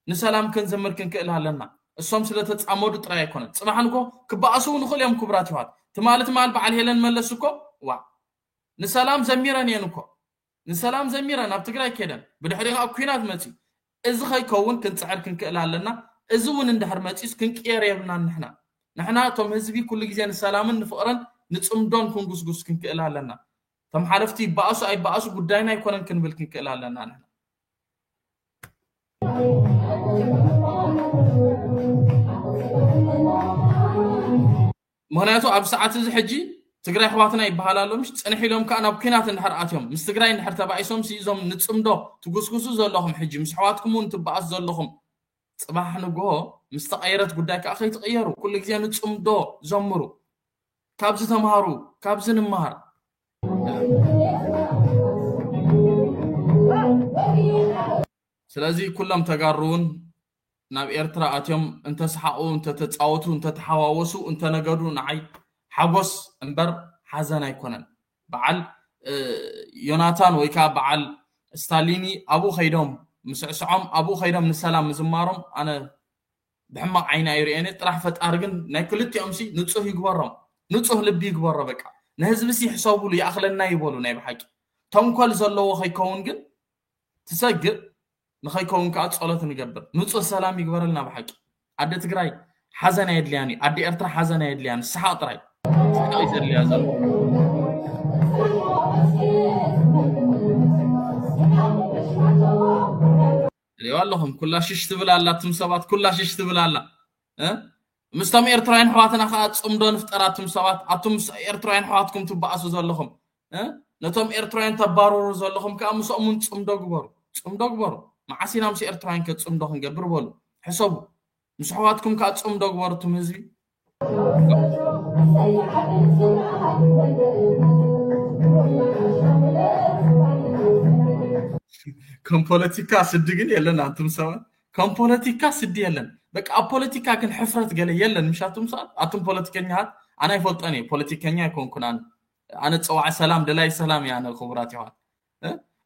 ንሰላም ክንዘምር ክንክእል ኣለና እሶም ስለተፃመዱ ጥራይ ኣይኮነን ፅባሕ ንጎ ክበኣሱ ንኽእል እዮም ክቡራት ይዋት ትማሊ ትማል በዓል ሄለን መለስ እኮ ዋ ንሰላም ዘሚረን እየን እኮ ንሰላም ዘሚረን ኣብ ትግራይ ከደን ብድሕሪኡ ኣብ ኩናት መፅዩ እዚ ከይከውን ክንፅዕር ክንክእል ኣለና እዚ እውን እንድሕር መፂስ ክንቅየር የብልናን ንሕና ንሕና እቶም ህዝቢ ኩሉ ግዜ ንሰላምን ንፍቕርን ንፅምዶን ክንጉስጉስ ክንክእል ኣለና እቶም ሓለፍቲ ይበኣሱ ኣይበኣሱ ጉዳይና ኣይኮነን ክንብል ክንክእል ኣለና ንሕና ምክንያቱ ኣብ ሰዓት እዚ ሕጂ ትግራይ ኣሕዋትና ይበሃል ኣሎ ምሽ ፅንሕ ኢሎም ከዓ ናብ ኩናት እንድሕር ኣትዮም ምስ ትግራይ እንድሕር ተባኢሶም እዞም ንፅምዶ ትጉስጉሱ ዘለኹም ሕጂ ምስ ኣሕዋትኩም እውን ትበኣሱ ዘለኹም ፅባሕ ንግሆ ምስ ተቐየረት ጉዳይ ከዓ ከይትቕየሩ ኩሉ ግዜ ንፅምዶ ዘምሩ ካብዚ ተምሃሩ ካብዚ ንምሃር ስለዚ ኩሎም ተጋሩ እውን ናብ ኤርትራ ኣትዮም እንተሰሓቑ እንተተፃወቱ እንተተሓዋወሱ እንተነገዱ ንዓይ ሓጎስ እምበር ሓዘን ኣይኮነን በዓል ዮናታን ወይ ከዓ በዓል ስታሊኒ ኣብኡ ከይዶም ምስዕስዖም ኣብኡ ከይዶም ንሰላም ምዝማሮም ኣነ ብሕማቕ ዓይኒ ኣይርእየን ጥራሕ ፈጣሪ ግን ናይ ክልቲኦም ሲ ንፁህ ይግበሮም ንፁህ ልቢ ይግበሮ በቃ ንህዝቢ ሲ ይሕሰቡሉ ይኣኽለና ይበሉ ናይ ብሓቂ ተንኮል ዘለዎ ከይከውን ግን ትሰግእ ንኸይከውን ከዓ ጸሎት ንገብር ንጹህ ሰላም ይግበረልና ብሓቂ ኣደ ትግራይ ሓዘን ኣየድልያን እዩ ኣደ ኤርትራ ሓዘን ኣየድልያን ስሓቕ ጥራይ ስሓቕ ይዘድልያ ዘሎ ሪዋ ኣለኹም ኩላ ሽሽ ትብል ኣላ እቱም ሰባት ኩላ ሽሽ ትብል ኣላ ምስቶም ኤርትራውያን ኣሕዋትና ከዓ ፅምዶ ንፍጠር ኣቱም ሰባት ኣቱም ኤርትራውያን ኣሕዋትኩም ትበኣሱ ዘለኹም ነቶም ኤርትራውያን ተባረሩ ዘለኹም ከዓ ምስኦም እውን ፅምዶ ግበሩ ፅምዶ ግበሩ መዓስ ኢና ምስ ኤርትራውያን ከ ፅምዶ ክንገብር በሉ ሕሰቡ ምስ ኣሕዋትኩም ከዓ ፅምዶ ግበሩ እቱም ህዝቢ ከም ፖለቲካ ስዲ ግን የለን ኣንቱም ሰባት ከም ፖለቲካ ስዲ የለን በቃ ኣብ ፖለቲካ ግን ሕፍረት ገለ የለን ምሽ ኣቱም ሰባት ኣቱም ፖለቲከኛታት ኣነ ኣይፈልጦን እየ ፖለቲከኛ ኣይኮንኩን ኣነ ኣነ ፀዋዒ ሰላም ደላይ ሰላም እየ ኣነ ክቡራት ይዋት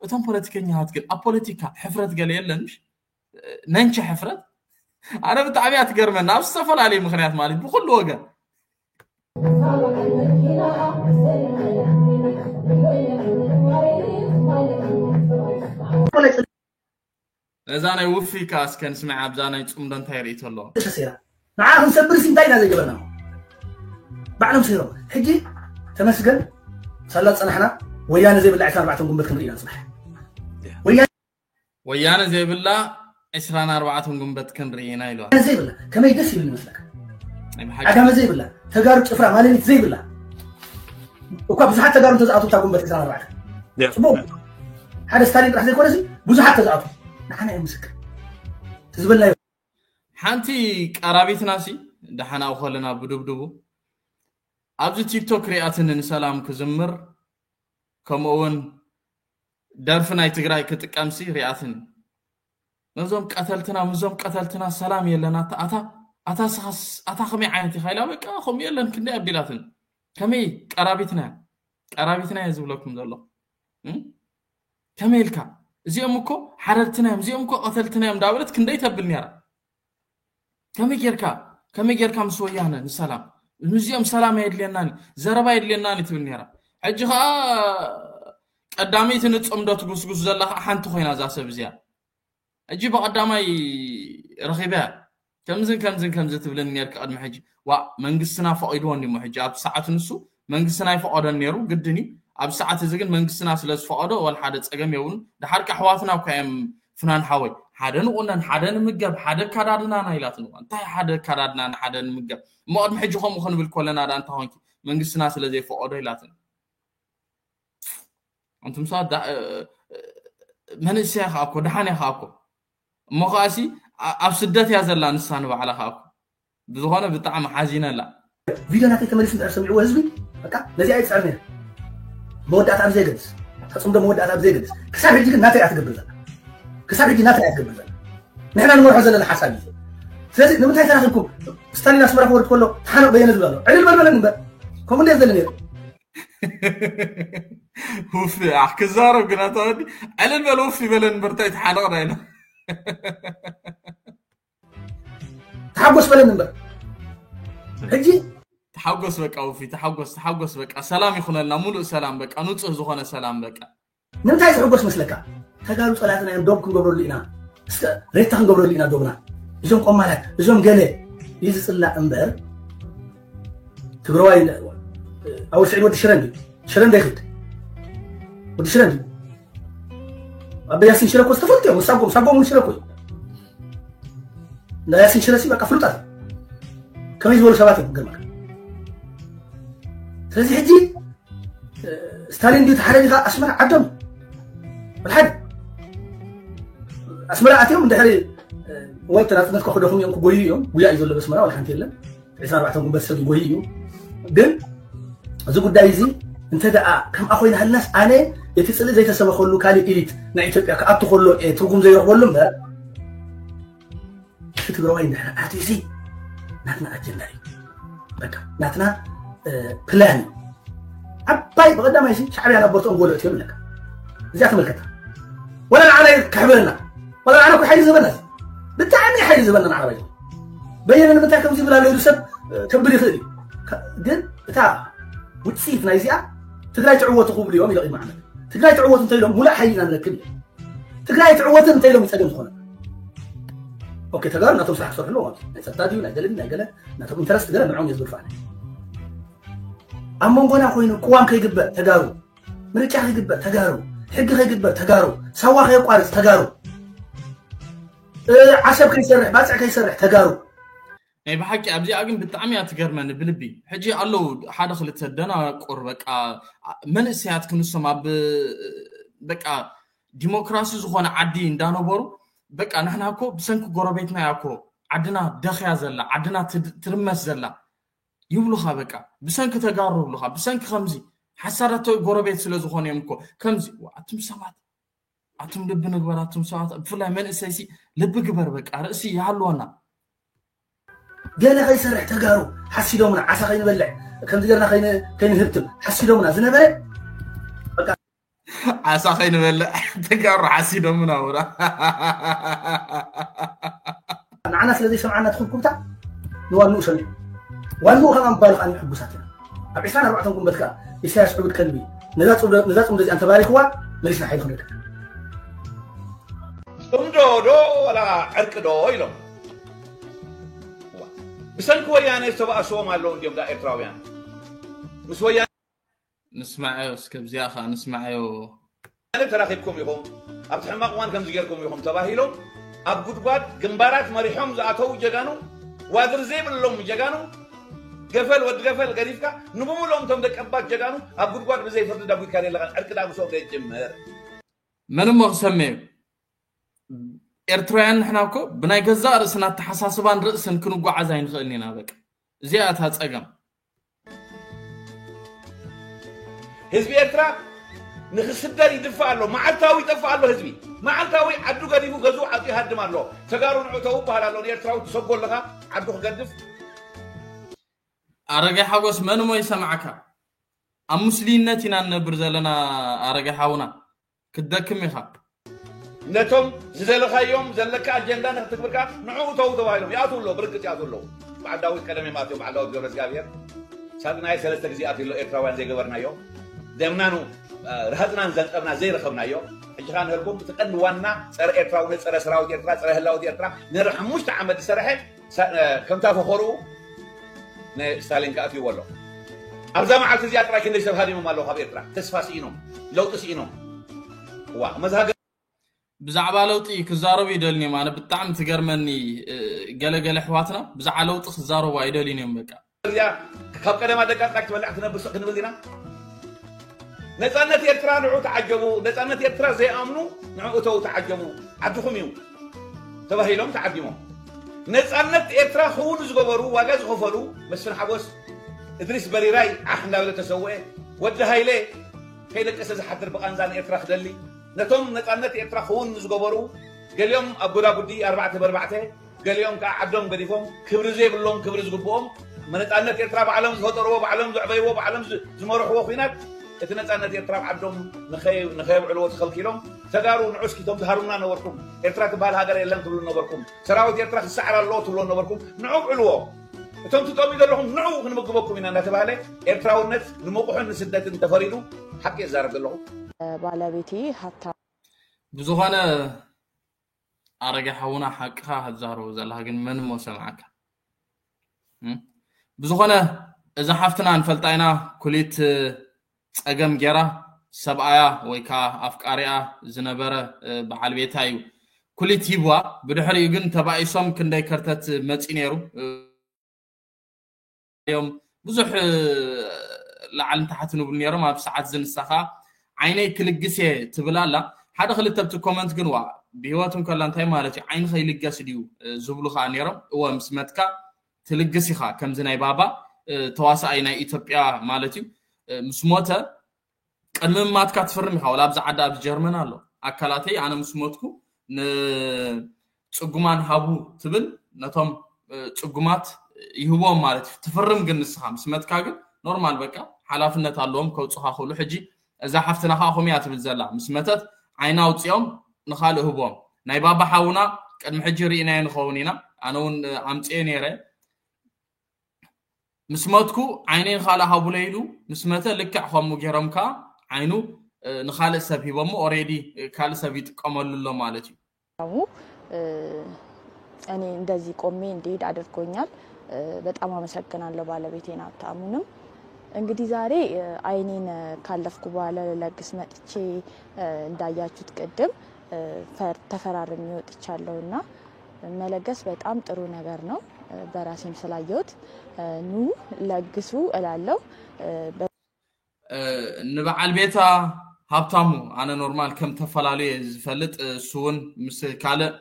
እቶም ፖለቲከኛታት ግን ኣብ ፖለቲካ ሕፍረት ገለ የለን ምሽ ነንቺ ሕፍረት ኣነ ብጣዕሚ እያ ትገርመና ኣብ ዝተፈላለዩ ምክንያት ማለት ብኩሉ ወገን ነዛ ናይ ውፊ ከ እስከ ንስምዕ ኣብዛ ናይ ፅምዶ እንታይ ርእቶ ኣለዎ ተሰሲራ ንዓ ክንሰብር ሲ እንታይ ኢና ዘይገበርና ባዕሎም ሰይሮም ሕጂ ተመስገን ሳላ ፀናሕና ወያነ ዘይብላ ዕስራን ኣርባዕተን ጉንበት ክንርኢ ኢና ንፅባሕ። ወያነ ወያነ ዘይብላ ዕስራን ኣርባዕተን ጉንበት ክንርኢ ኢና ኢለዋ። ዘይብላ ከመይ ደስ ይብል ይመስለካ? ዓጋመ ዘይብላ፣ ተጋሩ ጭፍራ ማለሊት ዘይብላ እኳ ብዙሓት ተጋሩ እንተዝኣትዉ እታ ጉንበት ዕስራን ኣርባዕተን ፅቡቅ ሓደ ስታሊን ጥራሕ ዘይኮነሲ ብዙሓት ተዝኣትዉ ንዓና እዮም ምስክር ዝበልናዮ። ሓንቲ ቀራቢትና ሲ ደሓናኡ ከለና ብድብድቡ ኣብዚ ቲክቶክ ሪኣትኒ ንሰላም ክዝምር ከምኡ እውን ደርፊ ናይ ትግራይ ክጥቀምሲ ሪኣትኒ ነዞም ቀተልትና ምዞም ቀተልትና ሰላም የለን ኣታ ኣታ ኣታ ስኻስ ኣታ ከመይ ዓይነት ኢኻ ኢላ በቃ ከምኡ የለን ክንደይ ኣቢላትኒ ከመይ ቀራቢትና ቀራቢትና እየ ዝብለኩም ዘሎ ከመይ ኢልካ እዚኦም እኮ ሓረድትና እዮም እዚኦም እኮ ቀተልትና እዮም እንዳበለት ክንደይ ተብል ነራ ከመይ ጌርካ ከመይ ጌርካ ምስ ወያነ ንሰላም ምስዚኦም ሰላም ኣየድልየናን ዘረባ ኣየድልየናን ትብል ነራ ሕጂ ከዓ ቀዳመይቲ ንፅምዶ ትጉስጉስ ዘላ ከዓ ሓንቲ ኮይና እዛ ሰብ እዚኣ ሕጂ ብቀዳማይ ረኺበያ ከምዝን ከምዝን ከምዚ ትብልን ነርክ ቅድሚ ሕጂ ዋ መንግስትና ፈቂድዎ እንዲሞ ሕጂ ኣብ ሰዓት ንሱ መንግስትና ይፈቀዶን ነይሩ ግድን እዩ ኣብ ሰዓት እዚ ግን መንግስትና ስለ ዝፈቀዶ ወል ሓደ ፀገም የብሉን ድሓር ኣሕዋትና እኳ እዮም ፍናን ሓወይ ሓደ ንቁነን ሓደ ንምገብ ሓደ ኣካዳድናና ኢላትን እኳ እንታይ ሓደ ኣካዳድናና ሓደ ንምገብ እሞ ቅድሚ ሕጂ ከምኡ ክንብል ኮለና ዳ እንታይ ኮንኪ መንግስትና ስለ ዘይፈቀዶ ኢላትን ኣንቱም ሰባት መንእሰያ ከዓ እኮ ደሓን እያ ከዓ እኮ እሞ ከዓሲ ኣብ ስደት እያ ዘላ ንሳ ንባዕላ ከዓ እኮ ብዝኾነ ብጣዕሚ ሓዚነላ ቪድዮ ናተይ ተመሊሱ እንድሕር ሰሚዕዎ ህዝቢ በቃ ነዚኣ ይፅዕር ነይረ መወዳእታ ኣብ ዘይገልፅ ተፅምዶ መወዳእታ ኣብ ዘይገልፅ ክሳብ ሕጂ ግን ናተይ እያ ትገብር ዘላ ክሳብ ሕጂ ናተይ እያ ትገብር ዘላ ንሕና ንመርሖ ዘለና ሓሳብ እዩ ስለዚ ንምንታይ ተራኺብኩም ስታሊን ኣስመራ ክወርድ ከሎ ተሓነቕ በየነ ዝብል ኣሎ ዕልል በልበለን እምበር ከምኡ እንደ ዘለ ነይሩ ውፍ ኣሕ ክዛረብ ግን ኣታ ወዲ ዕልል በል ውፍ ይበለን እምበር እንታይ ተሓነቕና ኢና ተሓጎስ በለን እምበር ሕጂ ተሓጎስ በቃ ውፊ ተሓጎስ ተሓጎስ በቃ ሰላም ይኹነልና ሙሉእ ሰላም በቃ ንፁህ ዝኾነ ሰላም በቃ ንምንታይ ዝሕጎስ መስለካ ተጋሩ ፀላትና እዮም ዶብ ክንገብረሉ ኢና እስከ ሬታ ክንገብረሉ ኢና ዶብና እዞም ቆማላት እዞም ገለ እዩ ዝፅላእ እምበር ትግራዋይ ኣወል ስዒድ ወዲ ሽረ እንዲ ሽረ እንዳይክድ ወዲ ሽረ እንዲ ኣበ ያሲን ሽረ እኮ ዝተፈልጡ እዮም ሳጎም ሳጎም ሽረ እኮ እንዳ ያሲን ሽረ ሲ በቃ ፍሉጣት ከመይ ዝበሉ ሰባት እዮም ገርመካ ስለዚ ሕጂ ስታሊን ድዩ ተሓረዲኻ ኣስመራ ዓዶም ብልሓድ ኣስመራ ኣትዮም እንድሕሪ ወይ ተናፅነት ከክደኹም እዮም ክጎዩ እዮም ጉያ እዩ ዘሎ በስመራ ወላ ሓንቲ የለን ዕስራ ኣርባዕተ ጉንበት ሰብ ይጎይ እዩ ግን እዚ ጉዳይ እዚ እንተ ደኣ ከምኣ ኮይና ሃልናስ ኣነ እቲ ፅልእ ዘይተሰበኸሉ ካልእ ኢሊት ናይ ኢትዮጵያ ክኣቱ ከሎ እየ ትርጉም ዘይረኽበሉ እምበር እቲ ትግራዋይ እንድሕር ኣትዩሲ ናትና ኣጀንዳ እዩ በቃ ናትና ፕላን እዩ ዓባይ ብቐዳማይ ሲ ሻዕብያ ናብ ቦርትኦም ጎሎ እትዮ ኣለካ እዚኣ ተመልከታ ወላ ንዓና ከሕብረና ወላ ንዓና እኮ ሓይሊ ዝበና ብጣዕሚ ሓይሊ ዝበና ንዓባይ በየነ ንምንታይ ከምዚ ይብል ኣሎ ኢሉ ሰብ ከብል ይኽእል እዩ ግን እታ ውፅኢት ናይዚኣ ትግራይ ትዕወቱ ክብሉ እዮም ኢለ ቅድሚ ዓመት ትግራይ ትዕወቱ እንተኢሎም ሙሉእ ሓይሊ ኢና ንረክብ ትግራይ ትዕወትን እንተ ኢሎም ይፀገም ዝኾነ ኦኬ ተጋሩ ናቶም ስራሕ ክሰርሕሉ ማለት ናይ ፀጥታ ድዩ ናይ ገለ ናይ ገለ ናቶም ኢንተረስት ገለ ንዖም እየ ዝግፋዕ ኣብ መንጎና ኮይኑ ቅዋም ከይግበር ተጋሩ ምርጫ ከይግበር ተጋሩ ሕጊ ከይግበር ተጋሩ ሳዋ ከየቋርፅ ተጋሩ ዓሰብ ከይሰርሕ ባፅዕ ከይሰርሕ ተጋሩ ናይ ብሓቂ ኣብዚኣ ግን ብጣዕሚ እያ ትገርመኒ ብልቢ ሕጂ ኣለዉ ሓደ ክልተ ደናቁር በቃ መንእሰያት ክንሶም ኣብ በቃ ዲሞክራሲ ዝኾነ ዓዲ እንዳነበሩ በቃ ንሕና እኮ ብሰንኪ ጎረቤትና እያ እኮ ዓድና ደኽያ ዘላ ዓድና ትርመስ ዘላ ይብሉኻ በቃ ብሰንኪ ተጋሩ ይብሉኻ ብሰንኪ ከምዚ ሓሳዳቶ ጎረቤት ስለ ዝኾነ እዮም እኮ ከምዚ ኣቱም ሰባት ኣቱም ልቢ ንግበር ኣቱም ሰባት ብፍላይ መንእሰይሲ ልቢ ግበር በቃ ርእሲ ይሃልወና ገለ ከይሰርሕ ተጋሩ ሓሲዶምና ዓሳ ከይንበልዕ ከምዚ ገርና ከይንህብትም ሓሲዶምና ዝነበረ ዓሳ ከይንበልዕ ተጋሩ ሓሲዶምና ውራ ንዓና ስለ ዘይሰምዓና ትኹብኩብታ ንዋንኡ ሰሚዑ ዋንኡ ከማ ምባሉ ከዓ ሕጉሳት ኢና ኣብ ዕስራን ኣርባዕተን ጉንበት ከዓ ኢሳያስ ዕቡድ ከልቢ ነዛ ፅምዶ እዚኣ እንተባሪክዋ መሊስና ሓይሊ ክንረክብ ፅምዶ ዶ ወላ ዕርቂ ዶ ኢሎም ብሰንኪ ወያነ ዝተባእስዎም ኣለዉ እንዲዮም ዳ ኤርትራውያን ምስ ወያነ ንስማዓዮ እስከ ኣብዚኣ ኸዓ ንስማዓዮ። ተራኺብኩም ኢኹም፣ ኣብቲ ሕማቕ እዋን ከምዚ ጌርኩም ኢኹም ተባሂሎም ኣብ ጉድጓድ ግንባራት መሪሖም ዝኣተዉ ጀጋኑ፣ ዋድር ዘይብሎም ጀጋኑ፣ ገፈል ወዲ ገፈል ገዲፍካ ንብሙሎም እቶም ደቀባት ጀጋኑ ኣብ ጉድጓድ ብዘይ ፍርዲ ዳጒትካ ደለኻን ዕርቂ ዳኣ ምስኦም ዘይትጅምር። መን እሞ ክሰመዩ? ኤርትራውያን ንሕና እኮ ብናይ ገዛእ ርእስና ኣተሓሳስባን ርእስን ክንጓዓዝ ኣይንኽእልን ኢና። በቃ እዚኣ እታ ጸገም። ህዝቢ ኤርትራ ንክስደድ ይድፋእ ኣሎ። መዓልታዊ ይጠፍእ ኣሎ ህዝቢ። መዓልታዊ ዓዱ ገዲፉ ገዝኡ ዓጡ ይሃድም ኣሎ። ተጋሩ ንዑ ተው ይበሃል ኣሎ። ንኤርትራዊ ትሰጎ ኣለኻ ዓዱ ክገድፍ። ኣረጋይ ሓጎስ መን እሞ ይሰምዓካ? ኣብ ሙስሊምነት ኢና ንነብር ዘለና ኣረጋይ ሓውና። ክትደክም ኢኻ። ነቶም ዝደለኻዮም ዘለካ ኣጀንዳ ንክትግብር ከኣ ንዕኡ ተው ተባሂሎም ይኣትዉ ኣለዉ። ብርግጽ ይኣትዉ ኣለዉ። በዓል ዳዊት ቀደም እዮም ኣትዮም። በዓል ዳዊት ገብረእግዚኣብሔር ሳጥናኤል ሰለስተ ግዜ ኣትዩ ኣሎ። ኤርትራውያን ዘይገበርናዮ ደምናኑ ረሃጽናን ዘንጠብና ዘይረኸብናዮ። ሕጂ ከኣ ንህልኩም እቲ ቀንዲ ዋና ጸረ ኤርትራውነት፣ ጸረ ሰራዊት ኤርትራ፣ ጸረ ህላወት ኤርትራ ንድሕሪ ሓሙሽተ ዓመት ዝሰርሐ ከምታ ፈኸርኡ ንስታሊን ክኣትይዎ ኣሎ። ኣብዛ መዓልቲ እዚኣ ጥራይ ክንደይ ሰብ ሃዲሞም ኣለዉ ካብ ኤርትራ። ተስፋ ስኢኖም፣ ለውጢ ስኢኖም። ዋ መዝሃገ ብዛዕባ ለውጢ ክዛረቡ ይደልንዮም። ኣነ ብጣዕሚ ትገርመኒ። ገለገለ ኣሕዋትና ብዛዕባ ለውጢ ክዛረቡ ኣይደልዩን እዮም። በቃ እዚኣ ካብ ቀደማ ደቃ ጥራይ ክትበልዕ ክትነብር ስቕ ክንብል ዲና? ነጻነት ኤርትራ ንዑ ተዓጀቡ፣ ነጻነት ኤርትራ ዘይኣምኑ ንዑ እተው ተዓጀቡ፣ ዓድኹም እዩ ተባሂሎም ተዓዲሞም። ነጻነት ኤርትራ ክውን ዝገበሩ ዋጋ ዝኸፈሉ መስፍን ሓጎስ፣ እድሪስ በሪራይ ዓኽ እንዳበለ ተሰውኤ፣ ወዲ ሃይለ ከይደቀሰ ዝሓድር ብቓንዛ ንኤርትራ ክደሊ ነቶም ነጻነት ኤርትራ ክውን ዝገበሩ ገሊኦም ኣብ ጎዳጉዲ ኣርባዕተ በርባዕተ ገሊኦም ከዓ ዓዶም ገዲፎም ክብሪ ዘይብሎም ክብሪ ዝግብኦም መነፃነት ኤርትራ ባዕሎም ዝፈጠርዎ ባዕሎም ዘዕበይዎ ባዕሎም ዝመርሕዎ ኩናት እቲ ነፃነት ኤርትራ ኣብ ዓዶም ንኸየብዕልዎ ተኸልኪሎም ተጋሩ ንዑ እስኪ ቶም ዝሃሩና ነበርኩም ኤርትራ ትበሃል ሃገር የለን ትብሉ ነበርኩም ሰራዊት ኤርትራ ክሰዓር ኣለዎ ትብሎ ነበርኩም ንዑ ብዕልዎ እቶም ትጠምዩ ዘለኹም ንዑ ክንምግበኩም ኢና እናተባሃለ ኤርትራውነት ንምቑሕን ንስደትን ተፈሪዱ ሓቂ የዛረብ ዘለኹ ባለቤቴ ሀብታ ብዝኾነ ኣረገ ሓውና ሓቅኻ ክትዛረቡ ዘለኻ ግን መን እሞ ሰምዓካ ብዝኾነ እዛ ሓፍትና ንፈልጣ ኢና ኩሊት ፀገም ጌራ ሰብኣያ ወይ ከዓ ኣፍቃሪኣ ዝነበረ በዓል ቤታ እዩ ኩሊት ሂብዋ ብድሕሪኡ ግን ተባኢሶም ክንደይ ከርተት መፂ ነይሩ እዮም ብዙሕ ላዕልን ታሕትን ይብሉ ነይሮም ኣብ ሰዓት እዚ ንሳ ከዓ ዓይነይ ክልግስ እየ ትብል ኣላ ሓደ ክልተ ኣብቲ ኮመንት ግን ዋ ብሂወት እንከላ እንታይ ማለት እዩ ዓይንኸ ይልገስ ድዩ ዝብሉ ከዓ ነይሮም እወ ምስ መትካ ትልግስ ኢኻ ከምዚ ናይ ባባ ተዋሳኣይ ናይ ኢትዮጵያ ማለት እዩ ምስ ሞተ ቅድሚ ምማትካ ትፍርም ኢኻ ወላ ኣብዚ ዓዲ ኣብዚ ጀርመን ኣሎ ኣካላተይ ኣነ ምስ ሞትኩ ንፅጉማን ሃቡ ትብል ነቶም ፅጉማት ይህብዎም ማለት እዩ ትፍርም ግን ንስኻ ምስ መትካ ግን ኖርማል በቃ ሓላፍነት ኣለዎም ከውፅኻ ክብሉ ሕጂ እዛ ሓፍትና ከዓ ከምያ ትብል ዘላ ምስ መተት ዓይና ኣውፅኦም ንካልእ ህብዎም ናይ ባባ ሓውና ቅድሚ ሕጂ ርኢናዮ ንኸውን ኢና ኣነ እውን ኣምፅኤ ነይረ ምስ መትኩ ዓይነይ ንኻልእ ሃቡለይ ኢሉ ምስ መተ ልክዕ ከምኡ ገይሮም ከዓ ዓይኑ ንኻልእ ሰብ ሂቦሞ ኦሬዲ ካልእ ሰብ ይጥቀመሉ ኣሎ ማለት እዩ እኔ እንደዚህ ቆሜ እንድሄድ አድርጎኛል። በጣም አመሰግናለሁ ባለቤቴን ሀብታሙንም። እንግዲህ ዛሬ አይኔን ካለፍኩ በኋላ ልለግስ መጥቼ እንዳያችሁት ቅድም ተፈራርሜ ወጥቻለሁ እና መለገስ በጣም ጥሩ ነገር ነው። በራሴም ስላየሁት ኑ ለግሱ እላለሁ። ንበዓል ቤታ ሃብታሙ ኣነ ኖርማል ከም ተፈላለዩ ዝፈልጥ እሱ እውን ምስ ካልእ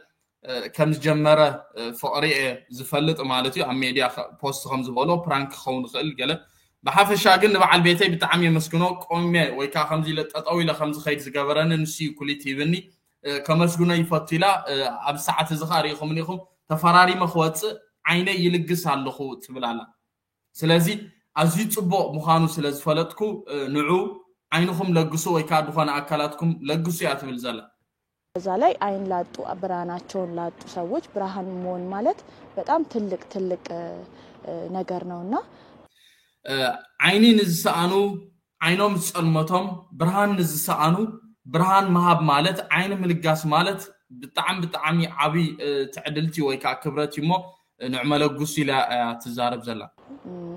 ከም ዝጀመረ ፍቕሪ እየ ዝፈልጥ ማለት እዩ ኣብ ሜድያ ፖስት ከም ዝበሎ ፕራንክ ክኸውን ይኽእል ገለ ብሓፈሻ ግን ንበዓል ቤተይ ብጣዕሚ የመስግኖ ቆሜ ወይ ከዓ ከምዚ ኢለ ጠጠው ኢለ ከም ዝኸይድ ዝገበረኒ ንሱ እዩ ኩሊት ሂብኒ ከመስግኖ ይፈቱ ኢላ ኣብ ሰዓት እዚ ከዓ ርኢኹምኒ ኢኹም ተፈራሪመ ክወፅእ ዓይነይ ይልግስ ኣለኹ ትብል ኣላ ስለዚ ኣዝዩ ፅቡቕ ምዃኑ ስለ ዝፈለጥኩ ንዑ ዓይንኹም ለግሱ ወይ ከዓ ዝኾነ ኣካላትኩም ለግሱ እያ ትብል ዘላ። በዛ ላይ አይን ላጡ ብርሃናቸውን ላጡ ሰዎች ብርሃን መሆን ማለት በጣም ትልቅ ትልቅ ነገር ነውና ዓይኒ ንዝሰኣኑ ዓይኖም ዝጸልመቶም ብርሃን ንዝሰኣኑ ብርሃን ምሃብ ማለት ዓይኒ ምልጋስ ማለት ብጣዕሚ ብጣዕሚ ዓብይ ትዕድልቲ ወይ ከዓ ክብረት እዩ እሞ ንዕመለጉስ ኢላ እያ ትዛረብ ዘላ።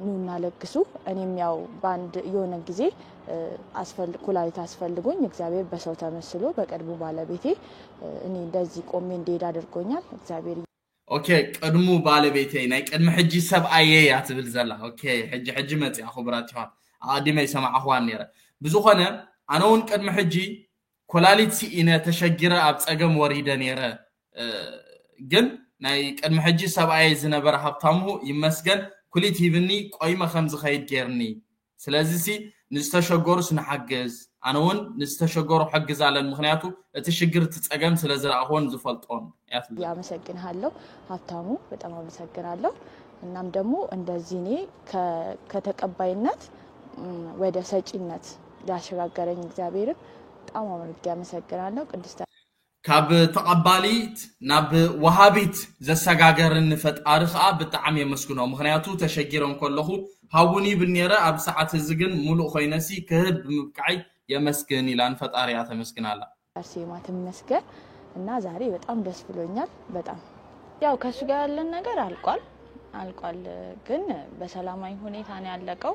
ኑና አለግሱ። እኔም ያው በአንድ የሆነ ጊዜ ኩላሊት አስፈልጎኝ እግዚአብሔር በሰው ተመስሎ በቀድሞ ባለቤቴ እኔ እንደዚህ ቆሜ እንድሄድ አድርጎኛል። እግዚአብሔር ኦኬ፣ ቅድሙ ባለቤተይ ናይ ቅድሚ ሕጂ ሰብኣየ እያ ትብል ዘላ። ኦኬ፣ ሕጂ ሕጂ መፅያ። ክቡራት ይሆን ኣቐዲመ ይሰማዕኹዋን ነይረ። ብዝኾነ ኣነ እውን ቅድሚ ሕጂ ኮላሊት ስኢነ ተሸጊረ ኣብ ፀገም ወሪደ ነይረ። ግን ናይ ቅድሚ ሕጂ ሰብኣየ ዝነበረ ሃብታሙ ይመስገን ኩሊት ሂብኒ ቆይመ ከም ዝኸይድ ገይርኒ። ስለዚ ሲ ንዝተሸገሩስ ንሓግዝ። ኣነ እውን ንዝተሸገሩ ሕግዝ ኣለን። ምክንያቱ እቲ ሽግር እቲ ፀገም ስለ ዝረኣኹዎን ዝፈልጦን እያ ትብል። አመሰግንሃለሁ ሀብታሙ፣ በጣም አመሰግናለሁ። እናም ደግሞ እንደዚህ እኔ ከተቀባይነት ወደ ሰጪነት ያሸጋገረኝ እግዚአብሔርን በጣም አድርጌ አመሰግናለሁ። ቅድስት ካብ ተቐባሊት ናብ ወሃቢት ዘሰጋገርኒ ፈጣሪ ከዓ ብጣዕሚ የመስግኖ። ምክንያቱ ተሸጊረ እንከለኹ ሃቡኒ ይብል ነይረ፣ ኣብ ሰዓት እዚ ግን ሙሉእ ኮይነሲ ክህብ ብምብቃዓይ የመስግን ኢላ ንፈጣሪያ ተመስግናላ። አርሴማ ትመስገን እና ዛሬ በጣም ደስ ብሎኛል። በጣም ያው ከሱ ጋር ያለን ነገር አልቋል አልቋል፣ ግን በሰላማዊ ሁኔታ ነው ያለቀው።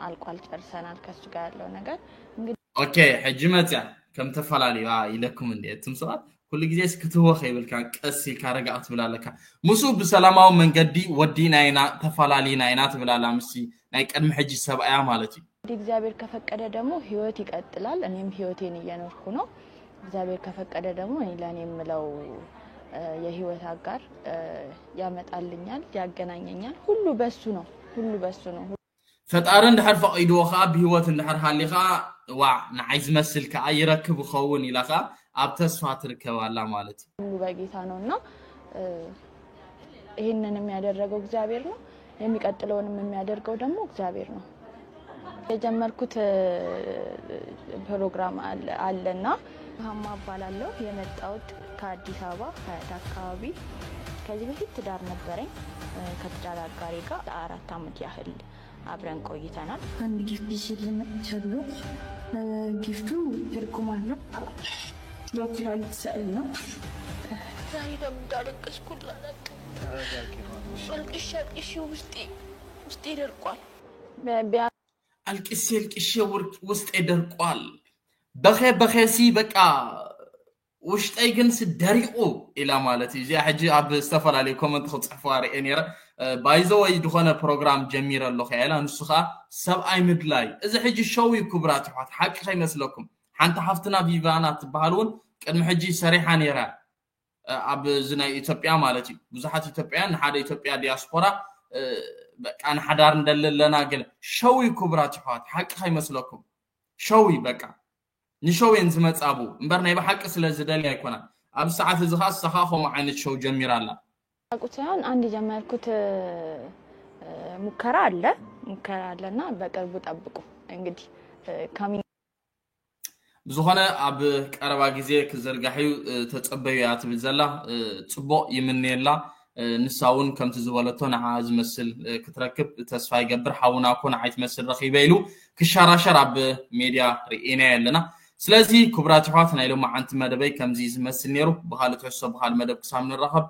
አልቋል፣ ጨርሰናል ከሱ ጋር ያለው ነገር እንግዲህ። ኦኬ፣ ሕጂ መፅያ ከም ተፈላለዩ ኢለኩም እንዴ እትም ሰባት ኩሉ ግዜ ክትህወ ከይብልካ ቀስ ኢልካ ረጋእ ትብል ኣለካ። ምስኡ ብሰላማዊ መንገዲ ወዲና ኢና ተፈላለና ኢና ትብል ኣላ። ምስ ናይ ቅድሚ ሕጂ ሰብኣያ ማለት እዩ። እንግዲህ እግዚአብሔር ከፈቀደ ደግሞ ህይወት ይቀጥላል። እኔም ህይወቴን እየኖርኩ ነው። እግዚአብሔር ከፈቀደ ደግሞ እኔ ለእኔ የምለው የህይወት አጋር ያመጣልኛል፣ ያገናኘኛል። ሁሉ በሱ ነው፣ ሁሉ በሱ ነው። ፈጣሪ እንድሕር ፈቒድዎ ከዓ ብህይወት እንድሕር ሃሊ ከዓ ዋዕ ንዓይ ዝመስል ከዓ ይረክብ ይኸውን ኢላ ከዓ ኣብ ተስፋ ትርከብ ኣላ ማለት እዩ። ሁሉ በጌታ ነው እና ይህንንም ያደረገው እግዚአብሔር ነው። የሚቀጥለውንም የሚያደርገው ደግሞ እግዚአብሔር ነው። የጀመርኩት ፕሮግራም አለና። ሀማ እባላለሁ። የመጣሁት ከአዲስ አበባ ሀያት አካባቢ። ከዚህ በፊት ትዳር ነበረኝ። ከትዳር አጋሬ ጋር ለአራት አመት ያህል አብረን ቆይተናል። አንድ ጊፍት ይዤ መጥቻለሁ። ጊፍቱ ትርጉም አለው። የኩላሊት ስዕል ነው። ዛሬ ደግሞ እንዳለቀስኩ አላውቅም። አልቅሼ አልቅሼ ውስጤ ውስጤ ደርቋል። አልቅሼ አልቅሼ ውስጤ ደርቋል። በኸ በኸ ሲ በቃ ውሽጠይ ግን ስደሪቁ ኢላ ማለት እዩ። እዚኣ ሕጂ ኣብ ዝተፈላለዩ ኮመንት ክፅሕፉ ኣርኤ ነይረ። ባይዘወይ ዝኾነ ፕሮግራም ጀሚረ ኣለኹ ኢላ፣ ንሱ ከዓ ሰብኣይ ምድላይ። እዚ ሕጂ ሸው እዩ ክቡራት ይሕዋት፣ ሓቂ ከይመስለኩም። ሓንቲ ሓፍትና ቪቫና ትበሃል እውን ቅድሚ ሕጂ ሰሪሓ ነይራ ኣብ እዚ ናይ ኢትዮጵያ ማለት እዩ። ብዙሓት ኢትዮጵያውያን ንሓደ ኢትዮጵያ ዲያስፖራ በቃ ንሓዳር እንደሊ ኣለና ገለ። ሸው እዩ ክቡራት ይሕዋት፣ ሓቂ ከይመስለኩም። ሸው እዩ በቃ። ንሸው እየን ዝመጻቡ እምበር ናይ ብሓቂ ስለ ዝደልያ ኣይኮናን። ኣብ ሰዓት እዚ ኸዓ ንሳ ኸዓ ከምኡ ዓይነት ሸው ጀሚራ ኣላ። ሳቁት ሳይሆን አንድ የጀመርኩት ሙከራ አለ ሙከራ አለና በቅርቡ ጠብቁ። እንግዲህ coming ብዝኾነ ኣብ ቀረባ ግዜ ክዝርጋሕ እዩ፣ ተጸበዩ እያ ትብል ዘላ። ጽቡቕ ይምነየላ። ንሳ እውን ከምቲ ዝበለቶ ንዓ ዝመስል ክትረክብ ተስፋ ይገብር። ሓውና እኮ ንዓይ ትመስል ረኺበ ኢሉ ክሻራሸር ኣብ ሜድያ ርኢናዮ ኣለና። ስለዚ ክቡራት ኣሕዋት ናይ ሎማዓንቲ መደበይ ከምዚ ዝመስል ነይሩ። ብኻልእ ትሕዝቶ ብኻልእ መደብ ክሳብ ንራኸብ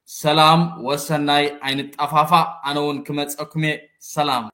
ሰላም ወሰናይ ኣይንጠፋፋእ። ኣነ እውን ክመፀኩም እየ። ሰላም።